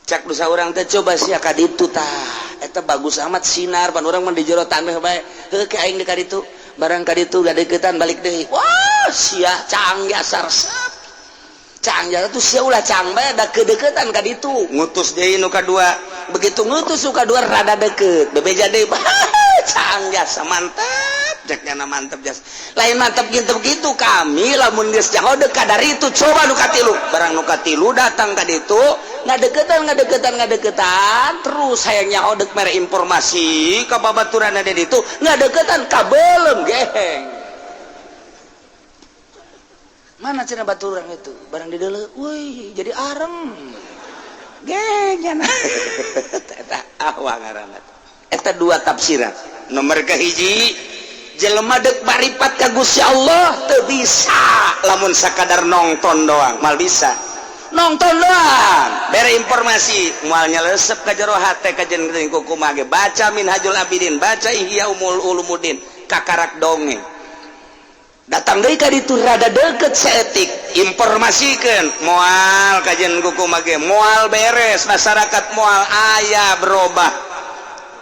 Cak dosa urang teh, coba sia ka ditu tah, eta bagus amat sinar, pan urang mah di jero taneuh bae. Heuh, ke aing di ka ditu. Barang ka ditu gadeukeutan, balik deui. Wah, sia cang jasar resep, cang jasar tuh sia, ulah cang bae da kedeukeutan ka ditu. Ngutus deui nu kadua. Begitu ngutus nu kadua rada deket, bebeja deui, cang jasa mantap. Cek nyana mantap jas lain mantap gitu gitu. Kami lamun geus jauh dekat dari itu, coba nu katilu. Barang nu katilu datang ka ditu, ngadeukeutan, ngadeukeutan, ngadeukeutan terus, hayang nyaho, deuk mere informasi ka babaturan ada ditu, ngadeukeutan kabelem geheng. Mana cenah baturan itu? Barang di deuleu, wih, jadi areng geheng nyana. Eta ahwa ngaranna. Eta dua tafsiran. Nomor kahiji, jelema dek maripat ka Gusti Allah teu bisa lamun sakadar nongton doang, mal bisa. Nonton doang, bere informasi moal nyelesep ka jero hate. Kajen kumaha ge baca Minhajul Abidin, baca Ihya Umul Ulumuddin, kakarak dongeng. Datang deui ka ditu, rada deket saeutik, informasikan, moal kajen kumaha ge moal beres, masyarakat moal aya berubah.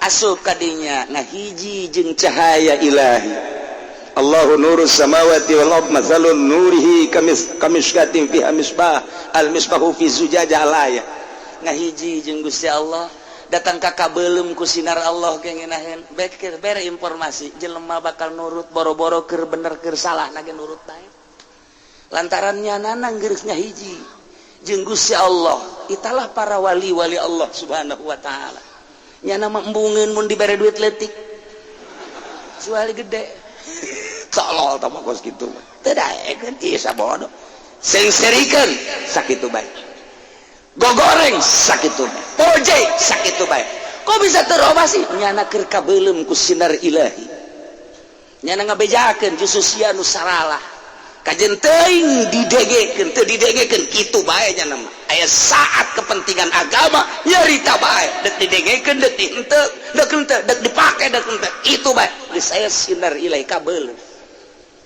Asup kadinya, ngahiji jeung cahaya ilahi. Allahu nurus samawati wal ard, matsalun nurihi kamis kamishkatin fiha misbah, al misbahu fi zujajah alaya. Ngahiji jeung Gusti Allah, datang ka kabelum ku sinar Allah ge ngeunaheun. Beker bere informasi, jelema bakal nurut boro-boro keur bener, keur salah nage nurut bae, lantaran nyanana geus hiji jeung Gusti Allah. Italah para wali-wali Allah Subhanahu wa taala. Nyana mah embungeun mun dibere duit leutik, jual gede. Tolol tah mah kos kitu mah teu daekeun. Ieu sabodo seungserikeun sakitu bae, gogoreng sakitu bae, poje sakitu bae. Kok bisa terobah sih? Nyana keur kabeuleum ku sinar ilahi. Nyana ngabejakeun justru sia nu saralah. Kajen teuing didegekeun, teu didegekeun, kitu bae nya mah. Aya saat kepentingan agama nyarita bae, dek didegekeun, dek dihenteu, dek henteu, dek dipake, dek henteu, itu bae. Geus aya sinar ilahi, kabeuleum.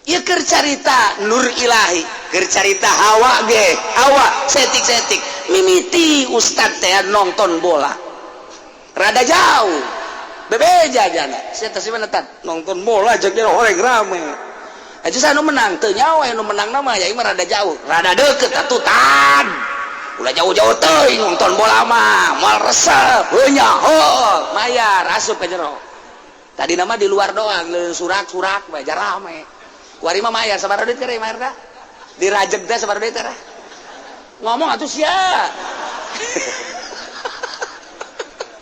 Ieu keur carita nur ilahi, keur carita hawa ge, hawa setik-setik. Mimiti ustad teh nonton bola. Rada jauh. Bebeja jana. Sia teh mana tan? Nonton bola jeung horeng rame. Aja nu menang teu nyawa, nu menang nama ya mah rada jauh, rada deket atuh tan. Ulah jauh-jauh teuing nonton bola mah, moal resep. Heuh nya, heuh, mayar asup ka jero. Tadi nama di luar doang, surak-surak bae rame. Kuari mah mayar sabaraha duit kere mayar teh? Dirajeg teh sabaraha duit teh? Ngomong atuh sia.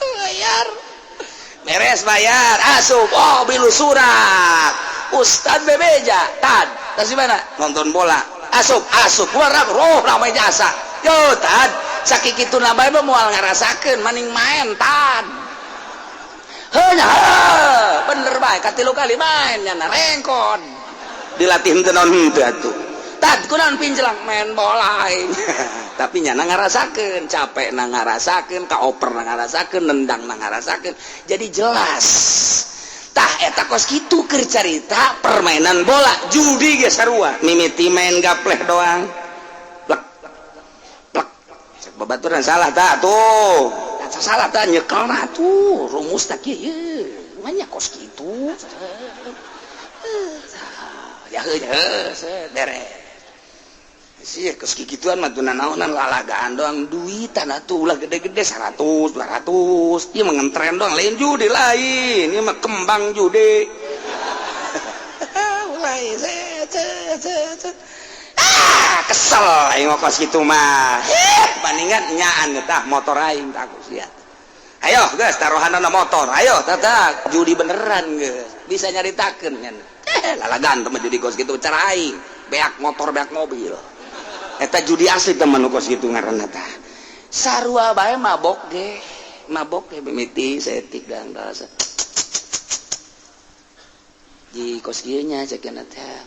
Bayar. Beres bayar, asup. Oh, bilu surak. Ustad bebeja, tad. Tas di mana? Nonton bola. Asup, asup. Keluar, roh ramai jasa. Yo, tad. Sakit kitu bae mah moal ngarasakeun, maning main, tad. Heuh, bener bae, katilu kali main nya rengkon. Dilatih teu naon henteu atuh. Tad kunaon pinjelang main bola aing. Tapi nyana ngarasakeun, capek na ngarasakeun, kaoper na ngarasakeun, nendang na ngarasakeun. Jadi jelas. Tah eta kos kitu keur carita permainan bola, judi ge sarua. Mimiti main gapleh doang. Plek plek. Cek babaturan salah tah tuh. Salah tah nyekelna tuh, rumus tah kieu. Manya kos kitu. Ya heuh, beres. Sih kos kikituan mah teu naonan, lalagaan doang, duitan atuh ulah gede-gede, 100 200. Ieu mah ngentren doang, lain judi, lain. Ieu mah kembang judi. Mulai set set set. Ah, kesel aing mah kos kitu mah. Bandingan nyaan tah motor aing tah aku sia. Ayo geus taruhanana motor, ayo tata judi beneran geus. Bisa nyaritakeun nya. Lalagan teman judi kos kitu cara aing. Beak motor, beak mobil. Eta judi asli teman kos kitu ngaranna tah. Sarua bae mabok ge. Mabok ge mimiti saeutik dang rasa. Di kos kieu nya cek teh.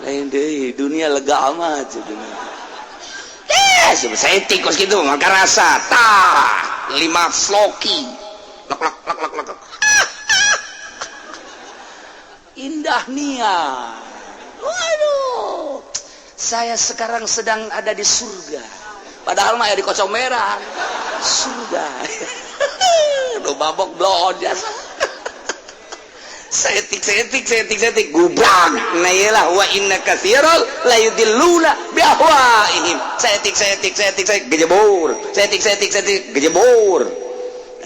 Lain deui dunia lega amat cek. Eh, saeutik kos kitu mah karasa tah 5 sloki. Lek lek lek lek lek. Indah nia. Waduh, saya sekarang sedang ada di surga. Padahal mah ya di kocok merah. Surga. Udah mabok blon jasa. Setik setik setik setik gubrak. Nah iyalah, wa inna katsiran la yudilluna bi ahwaihim. Setik setik setik setik gejebur. Setik setik setik gejebur.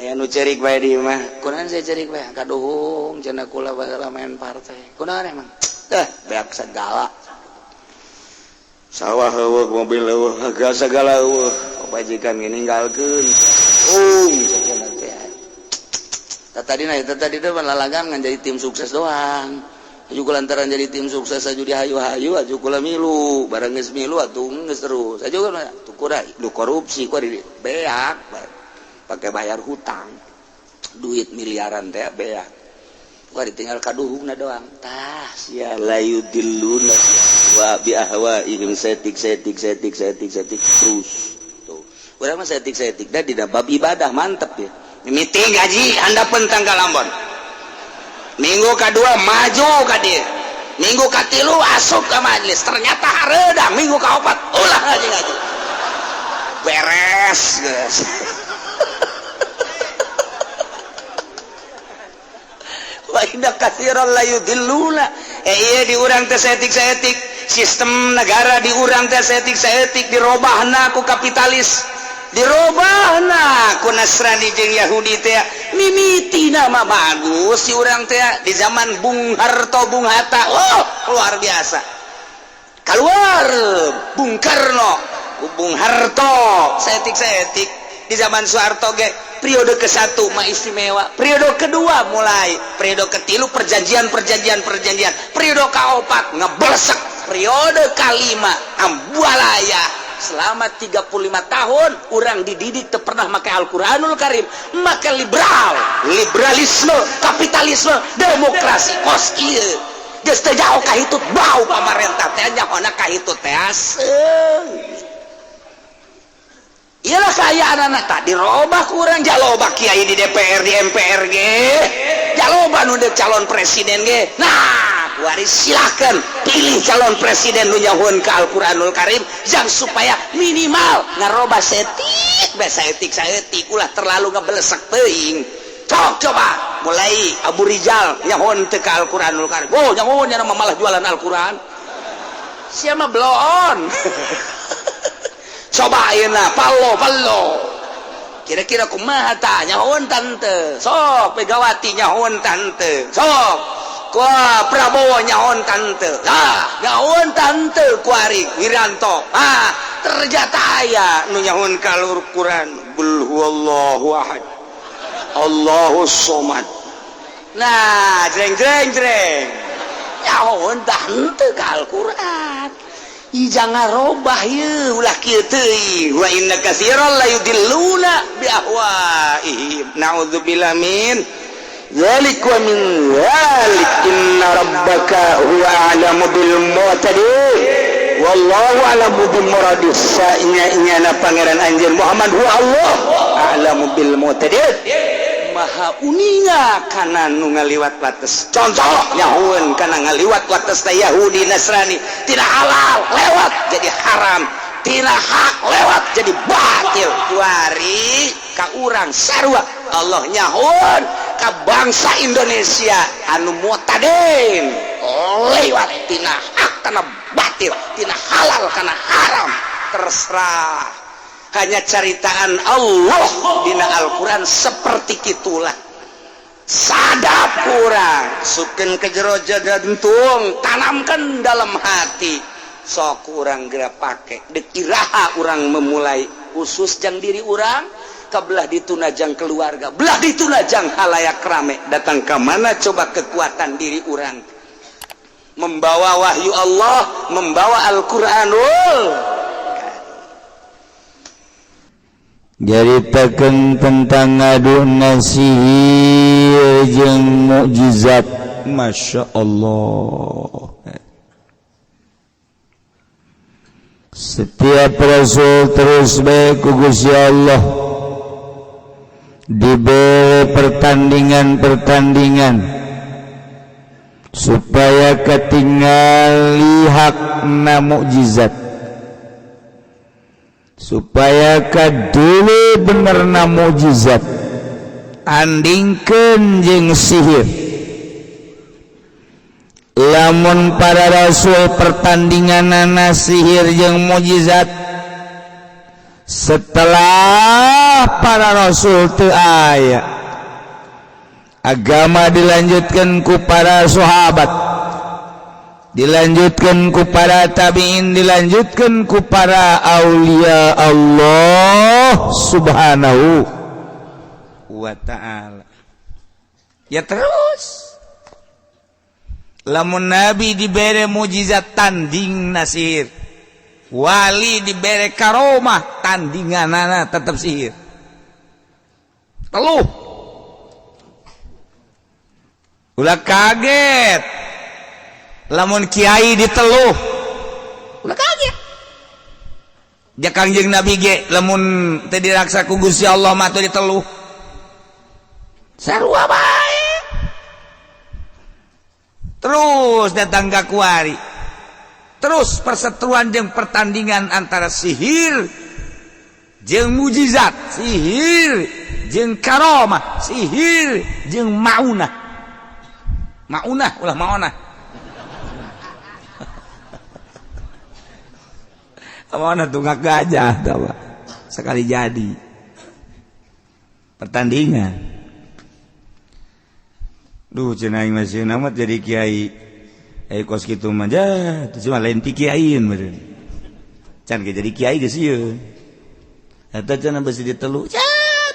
Aya nu cerik bae di mah. Kunaon saya cerik bae? Kaduhung cenah kula baheula main partai. Kunaon emang? Beak segala. Sawah eueuh, mobil eueuh, harga segala eueuh. Pajikan ninggalkeun. Cenah teh. Tadi nah eta tadi teh lalagan ngan jadi tim sukses doang. Aju lantaran jadi tim sukses aju dihayu-hayu aju kula milu, bareng geus milu atuh geus terus. Aju kan tuh kura lu korupsi ku di beak pakai bayar hutang. Duit miliaran teh beak. Wah, ditinggal kaduhungna doang. Tah sia la yudilluna. Wa bi ahwaihim, setik setik setik setik setik terus. Tuh, urang mah setik setik da di bab ibadah mantep ya. Meeting gaji handapeun tanggal Ambon, minggu kedua maju ka dieu, minggu katilu asup ke majelis, ternyata hareudang. Minggu kaopat ulah ngaji ngaji, beres guys. Wa inna katsiran la yudilluna. Eh, iya, di urang teh saeutik-saeutik sistem negara, di urang teh saeutik-saeutik dirobahna ku kapitalis, dirobahna ku Nasrani jeung Yahudi teh. Mimitina mah bagus si urang teh di zaman Bung Harto, Bung Hatta. Oh, luar biasa. Keluar Bung Karno, Bung Harto saeutik-saeutik. Di zaman Soeharto ge periode ke satu mah istimewa, periode kedua mulai, periode ketilu perjanjian perjanjian perjanjian, periode keempat ngeblesek, periode kelima ambualaya. Selama 35 tahun orang dididik teu pernah make Al-Quranul Karim, make liberal, liberalisme, kapitalisme, demokrasi kos ieu. Geus teu jauh ka hitut bau pamarentah teh, nyahona ka hitut teh aseung. Iyalah, kaayaan anak tak dirobah kurang jaloba kiai di DPR, di MPR ge jaloba nu deuk calon presiden ge. Nah, kuari silakan pilih calon presiden nu nyahoeun ka Al-Qur'anul Karim, jang supaya minimal ngarobah setik be saeutik saeutik, ulah terlalu ngebelesek teuing. Cok, coba mulai Abu Rizal nyahoeun teu ka Al-Qur'anul Karim? Oh, nyahoeun nya malah jualan Al-Qur'an sia mah bloon. Coba ayeuna palo palo, kira-kira kumaha tah? Nyahoeun tante? Sok Megawati nyahoeun tante? Sok kuah Prabowo nyahoeun tante? Ah, nyahoeun tante kuari Wiranto? Ah, ternyata aya nu nyahoeun ka Al-Qur'an, qul huwallahu ahad Allahus somad. Nah, jreng jreng jreng, nyahoeun tah henteu ka Al-Qur'an? Ih, jangan robah ye, ulah kieu teuing. Wa inna katsiran la yudilluna bi ahwaihim, naudzubillah min dzalik. Wa min dzalik, inna rabbaka huwa a'lamu bil mu'tadin, wallahu a'lamu bil muradis. Sainya inyana Pangeran anjeun Muhammad, huwa Allah a'lamu bil mu'tadin, maha uninga kana nu ngaliwat batas. Contoh nyahoeun kana ngaliwat batas teh Yahudi Nasrani, tidak halal lewat jadi haram, tina hak lewat jadi batil. Kuari ka urang sarua, Allah nyahoeun ka bangsa Indonesia anu mutadin, lewat tina hak kana batil, tina halal kana haram, terserah. Hanya caritaan Allah dina Al-Quran seperti itulah. Sadap kurang suken ke jero jantung, tanamkan dalam hati. Sok kurang gerak pake dek iraha urang memulai, khusus jang diri urang, kebelah ditunajang keluarga, belah ditunajang halayak rame. Datang ke mana coba kekuatan diri urang membawa wahyu Allah, membawa Al-Quranul? Nyaritakeun tentang ngadu sihir jeung mukjizat. Masya Allah, setiap rasul terus baik ku Gusti Allah diberi pertandingan-pertandingan supaya ketinggali hakna mukjizat, supaya kadulu benerna mukjizat andingkeun jeung sihir. Lamun para rasul pertandinganana sihir jeung mukjizat, setelah para rasul teu aya, agama dilanjutkan ku para sahabat, dilanjutkan ku para tabiin, dilanjutkan ku para aulia Allah Subhanahu wa ta'ala. Ya, terus lamun nabi dibere mukjizat, tanding sihir. Wali dibere karomah, tandinganana tetap sihir. Teluh, ulah kaget lamun kiai diteluh. Ulah kaget. Ja Kangjeng Nabi ge lamun teu diraksa ku Gusti Allah mah teu diteluh. Sarua bae. Terus datang ka kuari. Terus perseteruan jeung pertandingan antara sihir jeung mujizat, sihir jeung karomah, sihir jeung maunah. Maunah ulah maunah. Maunah tunggak gajah tawa. Sekali jadi. Pertandingan. Duh cenah aing masih amat jadi kiai. Kos kitu mah jah, teu cuma lain ti kiaiin meureun. Can ge jadi kiai geus ieu. Eta cenah besi ditelu. Ya,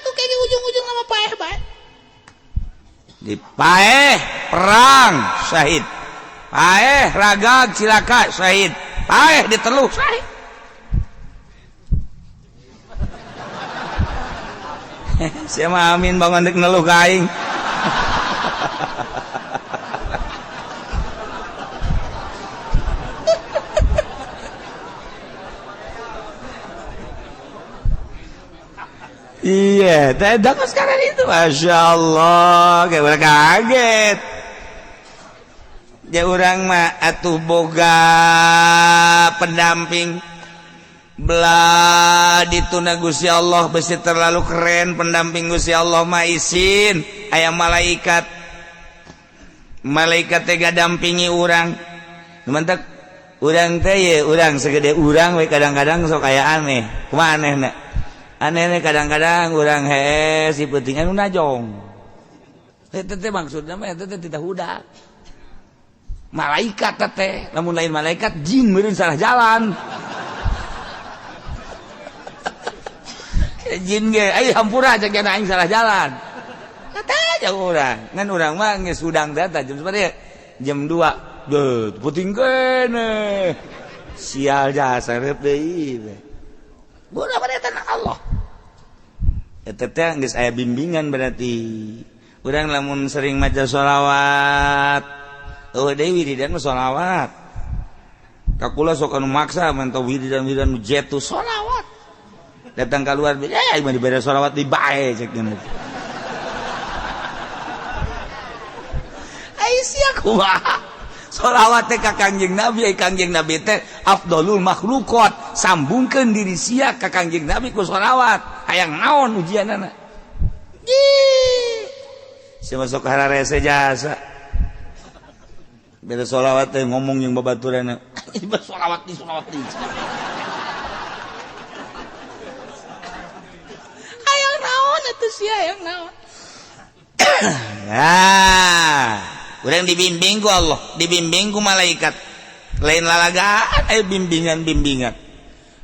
tuh kayaknya ujung-ujung nama paeh bae. Di paeh perang syahid. Paeh ragag cilaka syahid. Paeh ditelu syahid. Sia mah amin bangun deuk neluh ka aing. Iya, yeah, sekarang itu, masya Allah, kayak orang kaget. Ya orang mah atuh boga pendamping, belah dituna Gusti Allah besi terlalu keren pendamping Gusti Allah mah isin, aya malaikat, malaikat teh dampingi urang, mantap. Urang teh ye, urang segede urang we kadang-kadang sok aya aneh, kumaha anehna? Aneh kadang-kadang urang hees si penting anu najong. Eta teh maksudna mah eta teh tidak hudak. Malaikat teh, lamun lain malaikat jin meureun salah jalan. Jin ge ai hampura cek aing salah jalan. Kata aja urang. Ngan urang mah geus hudang teh jam sabaraha? Jam 2. Deuh, penting keneh. Sial jasa reup deui. Bodoh pada tanah Allah. Eta teh geus aya bimbingan berarti. Urang lamun sering maca sholawat, eueuh deui wiridan mah sholawat. Ka kula sok anu maksa mantau wiridan-wiridan nu jetu sholawat. Datang keluar, eh mah dibere sholawat di bae cek geuna. Ai sia kumaha? Sholawat teh ka Kangjeng Nabi, Kangjeng Nabi teh afdolul makhluqat. Sambungkeun diri sia ka Kangjeng Nabi ku sholawat. Hayang naon ujianana? Ih. Sia masuk hararese jasa. Beda sholawat teh ngomong jeung babaturanna. Sholawat di sholawat di. Hayang naon atuh sia hayang naon? Ya. Urang dibimbing ku Allah, dibimbing ku malaikat. Lain lalagaan aya bimbingan-bimbingan.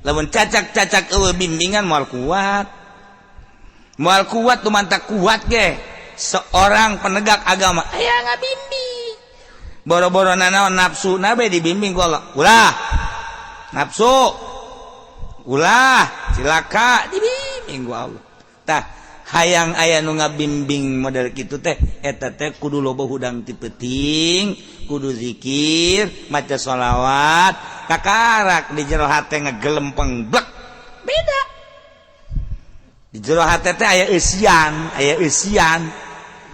Lamun cacak-cacak eueuh bimbingan moal kuat. Moal kuat tu mantak kuat ge. Seorang penegak agama aya ngabimbing. Boro-boro nanaon nafsu na bae dibimbing ku Allah. Ulah. Nafsu. Ulah, cilaka dibimbing ku Allah. Tah hayang aya nu ngabimbing model kitu teh eta teh kudu loba hudang ti peuting, kudu zikir, maca sholawat, kakarak di jero hate ngegelempeng blek. Beda. Di jero hate teh aya eusian, aya eusian.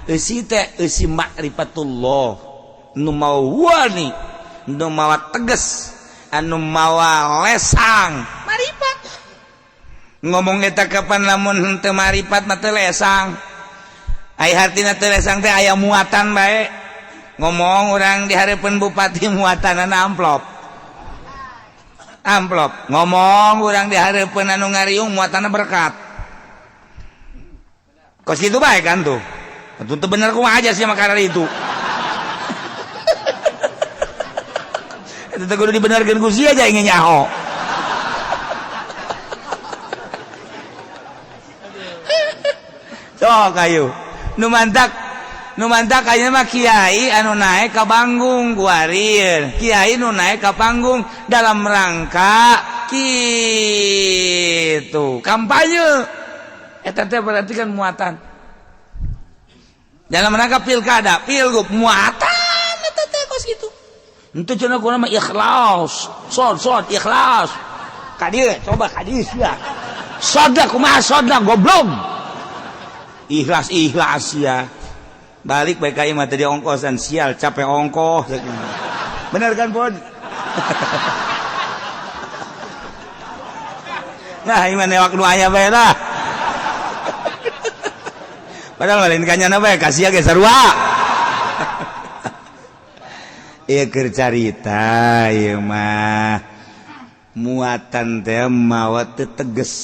Eusi teh eusi makrifatullah. Nu mawa wani, nu mawa tegas, anu mawa lesang, maripat. Ngomong eta kapan lamun henteu maripat mah teu lesang. Ai hartina teu lesang teh aya muatan bae. Ngomong urang di hareupeun bupati muatanana amplop. Amplop. Ngomong urang di hareupeun anu ngariung muatanna berkat. Kos kitu bae kan tuh. Tentu teu bener kumaha aja sih makanan itu. Eta teh kudu dibenerkeun ku sia aja ingin nyaho. Sok ayo. Nu mantak ayeuna mah kiai anu naik ka panggung kuari. Kiai nu naik ka panggung dalam rangka kitu kampanye. Eta teh berarti kan muatan. Dalam rangka pilkada, pilgub muatan eta teh kos kitu. Henteu cenah kuna mah ikhlas. Sod sod ikhlas. Ka dieu coba ka dieu sia. Sodna kumaha sodna goblok. Ikhlas ikhlas ya. Balik bae ka imah tadi ongkosan sial capek ongkoh. Bener kan, Pon? Nah, imah newak nu aya bae lah. Padahal lain kanyana bae kasih ge sarua. Ieu keur carita ieu mah muatan teh mawa teu teges.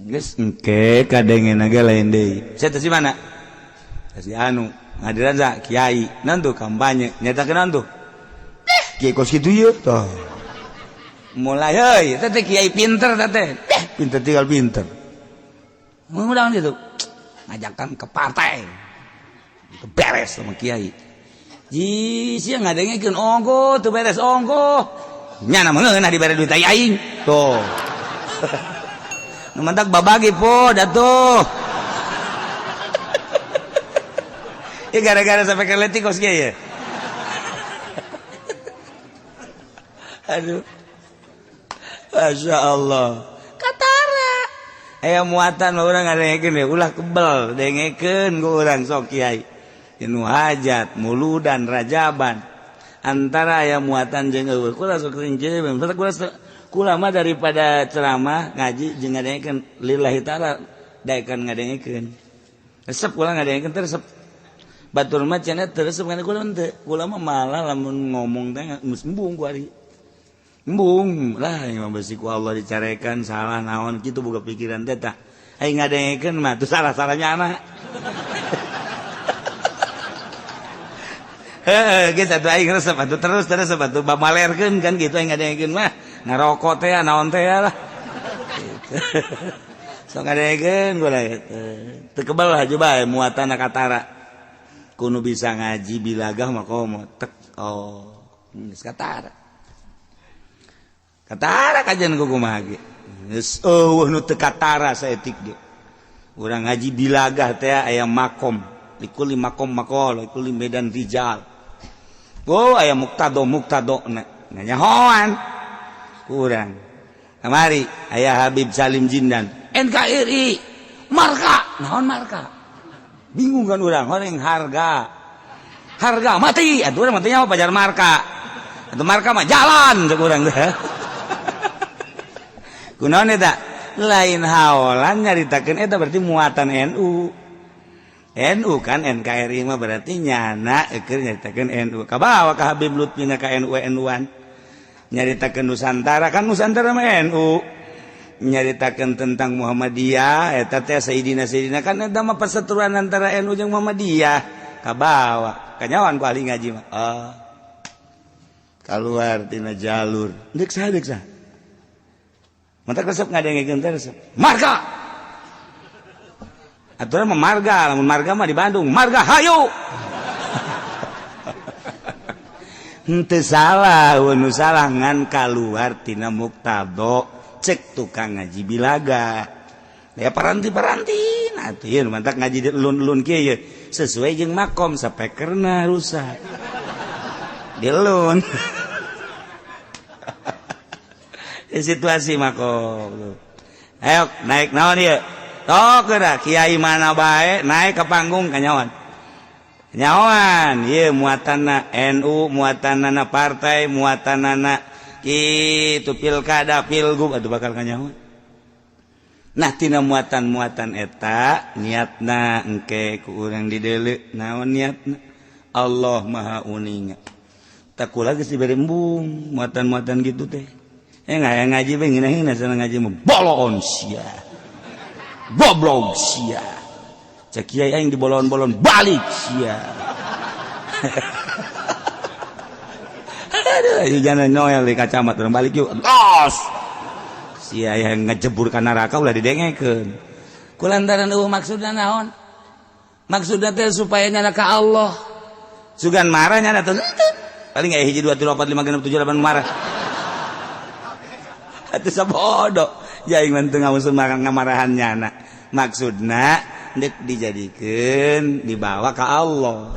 Geus engke kadengena ge lain deui. Sia teh si mana? Si anu ngadiran sa kiai naon tuh kampanye nyatakeun naon tuh? Kiai kos kitu ieu tah. Mulai heuy teh teh kiai pinter teh teh. Pinter tinggal pinter. Ngundang gitu. Ngajakan ke partai. Beres sama kiai. Ji sia ngadengekeun ongko teu beres ongko. Nyana mah ngeunah dibere duit aing. Tuh. Nu mantak babagi po datuh. Ya gara-gara sampai ke letik kos kiai ya. Aduh. Masya Allah. Katara. Aya muatan urang ngadengekeun we ulah kebel dengekeun ku urang sok kiai. Inu hajat muludan rajaban antara aya muatan jeung eueuh kula sok sering jeung kula mah daripada ceramah ngaji jeung ngadengekeun lillahi taala daekan ngadengekeun resep kula ngadengekeun teh resep batur mah cenah teu resep kana kula teu kula mah malah lamun ngomong teh geus embung ku ari embung lah imam besi ku Allah dicarekan salah naon kitu boga pikiran teh tah aing ngadengekeun mah teu salah-salahnya anak. Heeh, geus atuh aing resep atuh terus terus atuh bamalerkeun kan kitu aing ngadengekeun mah ngarokok teh naon teh lah. Sok ngadengekeun gula teu kebel lah coba muatan katara. Kudu bisa ngaji bilagah mah komo tek oh geus katara. Katara kajian ku kumaha ge. Geus eueuh nu teu katara saeutik ge. Urang ngaji bilagah teh aya makom. Likuli makom makol, likuli medan rijal. Oh, aya muktado muktado na nyahoan. Kurang. Kamari aya Habib Salim Jindan. NKRI marka, naon marka? Bingung kan urang, horeng harga. Harga mati, atuh urang matinya mah pajar marka. Atuh marka mah jalan cek urang teh. Kunaon eta? Lain haolan nyaritakeun eta berarti muatan NU. NU kan NKRI mah berarti nyana keur nyaritakeun NU. Kabawa ka Habib Lutfi na ka NU NU-an. Nyaritakeun Nusantara kan Nusantara mah NU. Nyaritakeun tentang Muhammadiyah eta teh Sayyidina Sayyidina kan eta mah perseteruan antara NU jeung Muhammadiyah. Kabawa kanyawan ku ahli ngaji mah. Oh. Kaluar tina jalur. Deuk saha deuk saha. Mantak resep ngadengekeun teh resep. Marga. Aturan mah marga, lamun marga mah di Bandung, marga hayu. Henteu salah, nu salah ngan kaluar tina muktado cek tukang ngaji bilaga. Ya paranti-paranti, nah atuh ieu mantak ngaji di elun-elun kieu ye sesuai jeung makom sapekerna rusak. Dilun. Situasi makom. Ayo naik naon ieu? Tok geura kiai mana bae naik ke panggung kanyawan. Nyawan ieu muatanna NU, muatanna partai, muatanna kitu pilkada, pilgub atuh bakal kanyawan. Nah tina muatan-muatan eta niatna engke ku urang dideuleu naon niatna? Allah Maha Uninga. Tak kula geus dibere embung muatan-muatan gitu teh. Ngaya ngaji bae ngeunah-ngeunah sana ngaji mah bolon sia. Goblok sia. Cek kiai aing dibolon-bolon balik sia. Aduh, jangan noel di kacamat urang balik yuk. Los. Sia yang ngejebur ka neraka ulah didengekeun. Kulantaran eueuh maksudna naon? Maksudna teh supaya nyana ka Allah. Sugan marah nyana teh. Paling aya 1 2 3 4 5 6 7 8 marah. Atuh sabodo. Ya aing mah teu ngamusun ngamarahan nyana. Maksudna deuk dijadikeun dibawa ka Allah.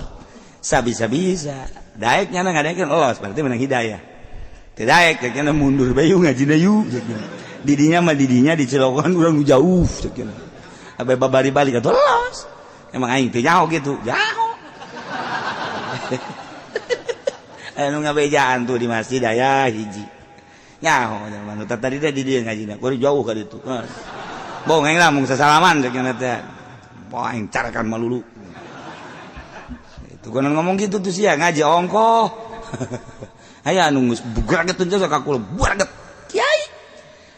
Sabisa-bisa. Daek nyana ngadaekeun los berarti menang hidayah. Teu daek cek nyana mundur bae yuk ngajina yuk cek nyana. Didinya mah didinya di Cilokan urang jauh cek nyana. Abe babari balik atuh los. Emang aing teu nyaho kitu. Nyaho. Anu ngabejaan tuh di masjid aya hiji. Nyaho zaman nu tadi teh di dieu ngajina. Kudu jauh ka ditu. Bohong aing lah mung sasalaman cek nyana teh. Boh aing carakan malulu. Itu kan ngomong gitu tuh sia ngaji ongkoh. Aya anu geus bugraget teh ka kula bugraget. Kiai.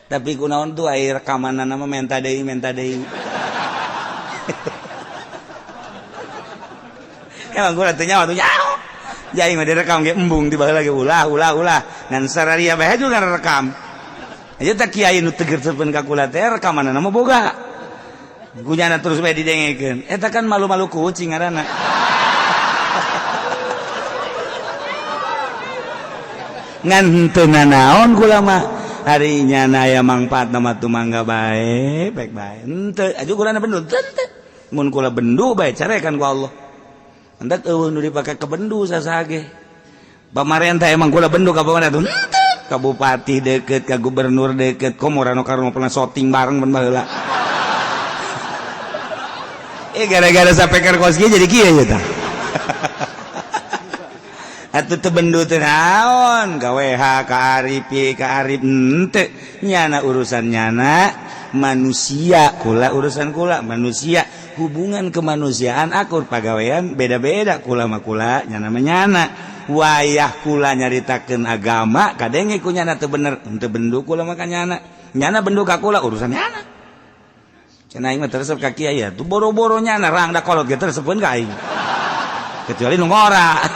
Tapi kunaon tuh aya rekamanna mah menta deui menta deui. Emang kula teh nyawa tuh nyaho. Jadi mah direkam ge embung di baheula ge ulah ulah ulah. Ngan sararia bae juga rekam. Aja teh kiai nu teger sepen ka kula teh rekamanna mah boga. Kunyana terus bae didengekeun. Eta kan malu-malu kucing ngaranna. Ngan teu nanaon kula mah ari nyana aya mangfaatna mah tumangga bae baik bae henteu aju kulana bendu teu mun kula bendu bae carekan ku Allah entak eueuh nu dipake ke bendu sasaha ge pamarentah emang kula bendu ka pamarentah henteu ka bupati deukeut ka gubernur deukeut komo rano karno pernah syuting bareng mun baheula gara-gara sapeker kos kieu jadi kieu ye tah. Atuh teu bendu teu naon ka WH ka Arif ka Arif henteu nyana urusan nyana manusia kula urusan kula manusia hubungan kemanusiaan akur pagawean beda-beda kula mah kula nyana mah nyana wayah kula nyaritakeun agama kadenge ku nyana teu bener henteu bendu kula mah ka nyana nyana bendu ka kula urusan nyana cenah aing mah teresep ka kiai ya tuh boro-boro nyana rangda kolot ge teresepeun ka aing kecuali nu ngora.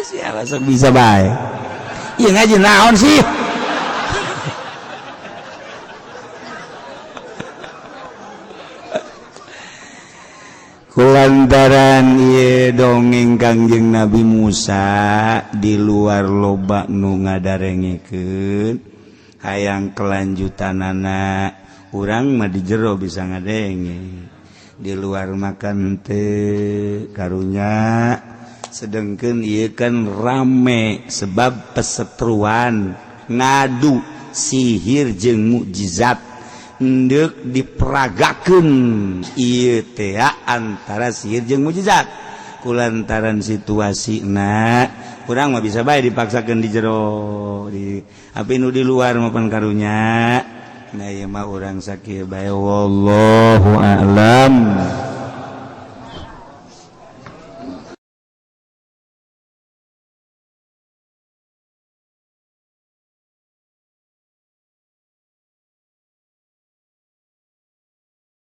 Siapa sok bisa bae. Ieu ngaji naon sih? Kulantaran ieu dongeng Kangjeng Nabi Musa di luar loba nu ngadarengekeun hayang kelanjutanana urang mah di jero bisa ngadenge di luar makan teu karunya. Sedangkan ieu kan rame sebab pesetruan ngadu sihir jeung mukjizat endek diperagakeun ieu teh antara sihir jeung mukjizat kulantaran situasina kurang mah bisa bae dipaksakeun di jero di tapi nu di luar mah pan karunya nah ieu mah urang sakieu bae wallahu a'lam.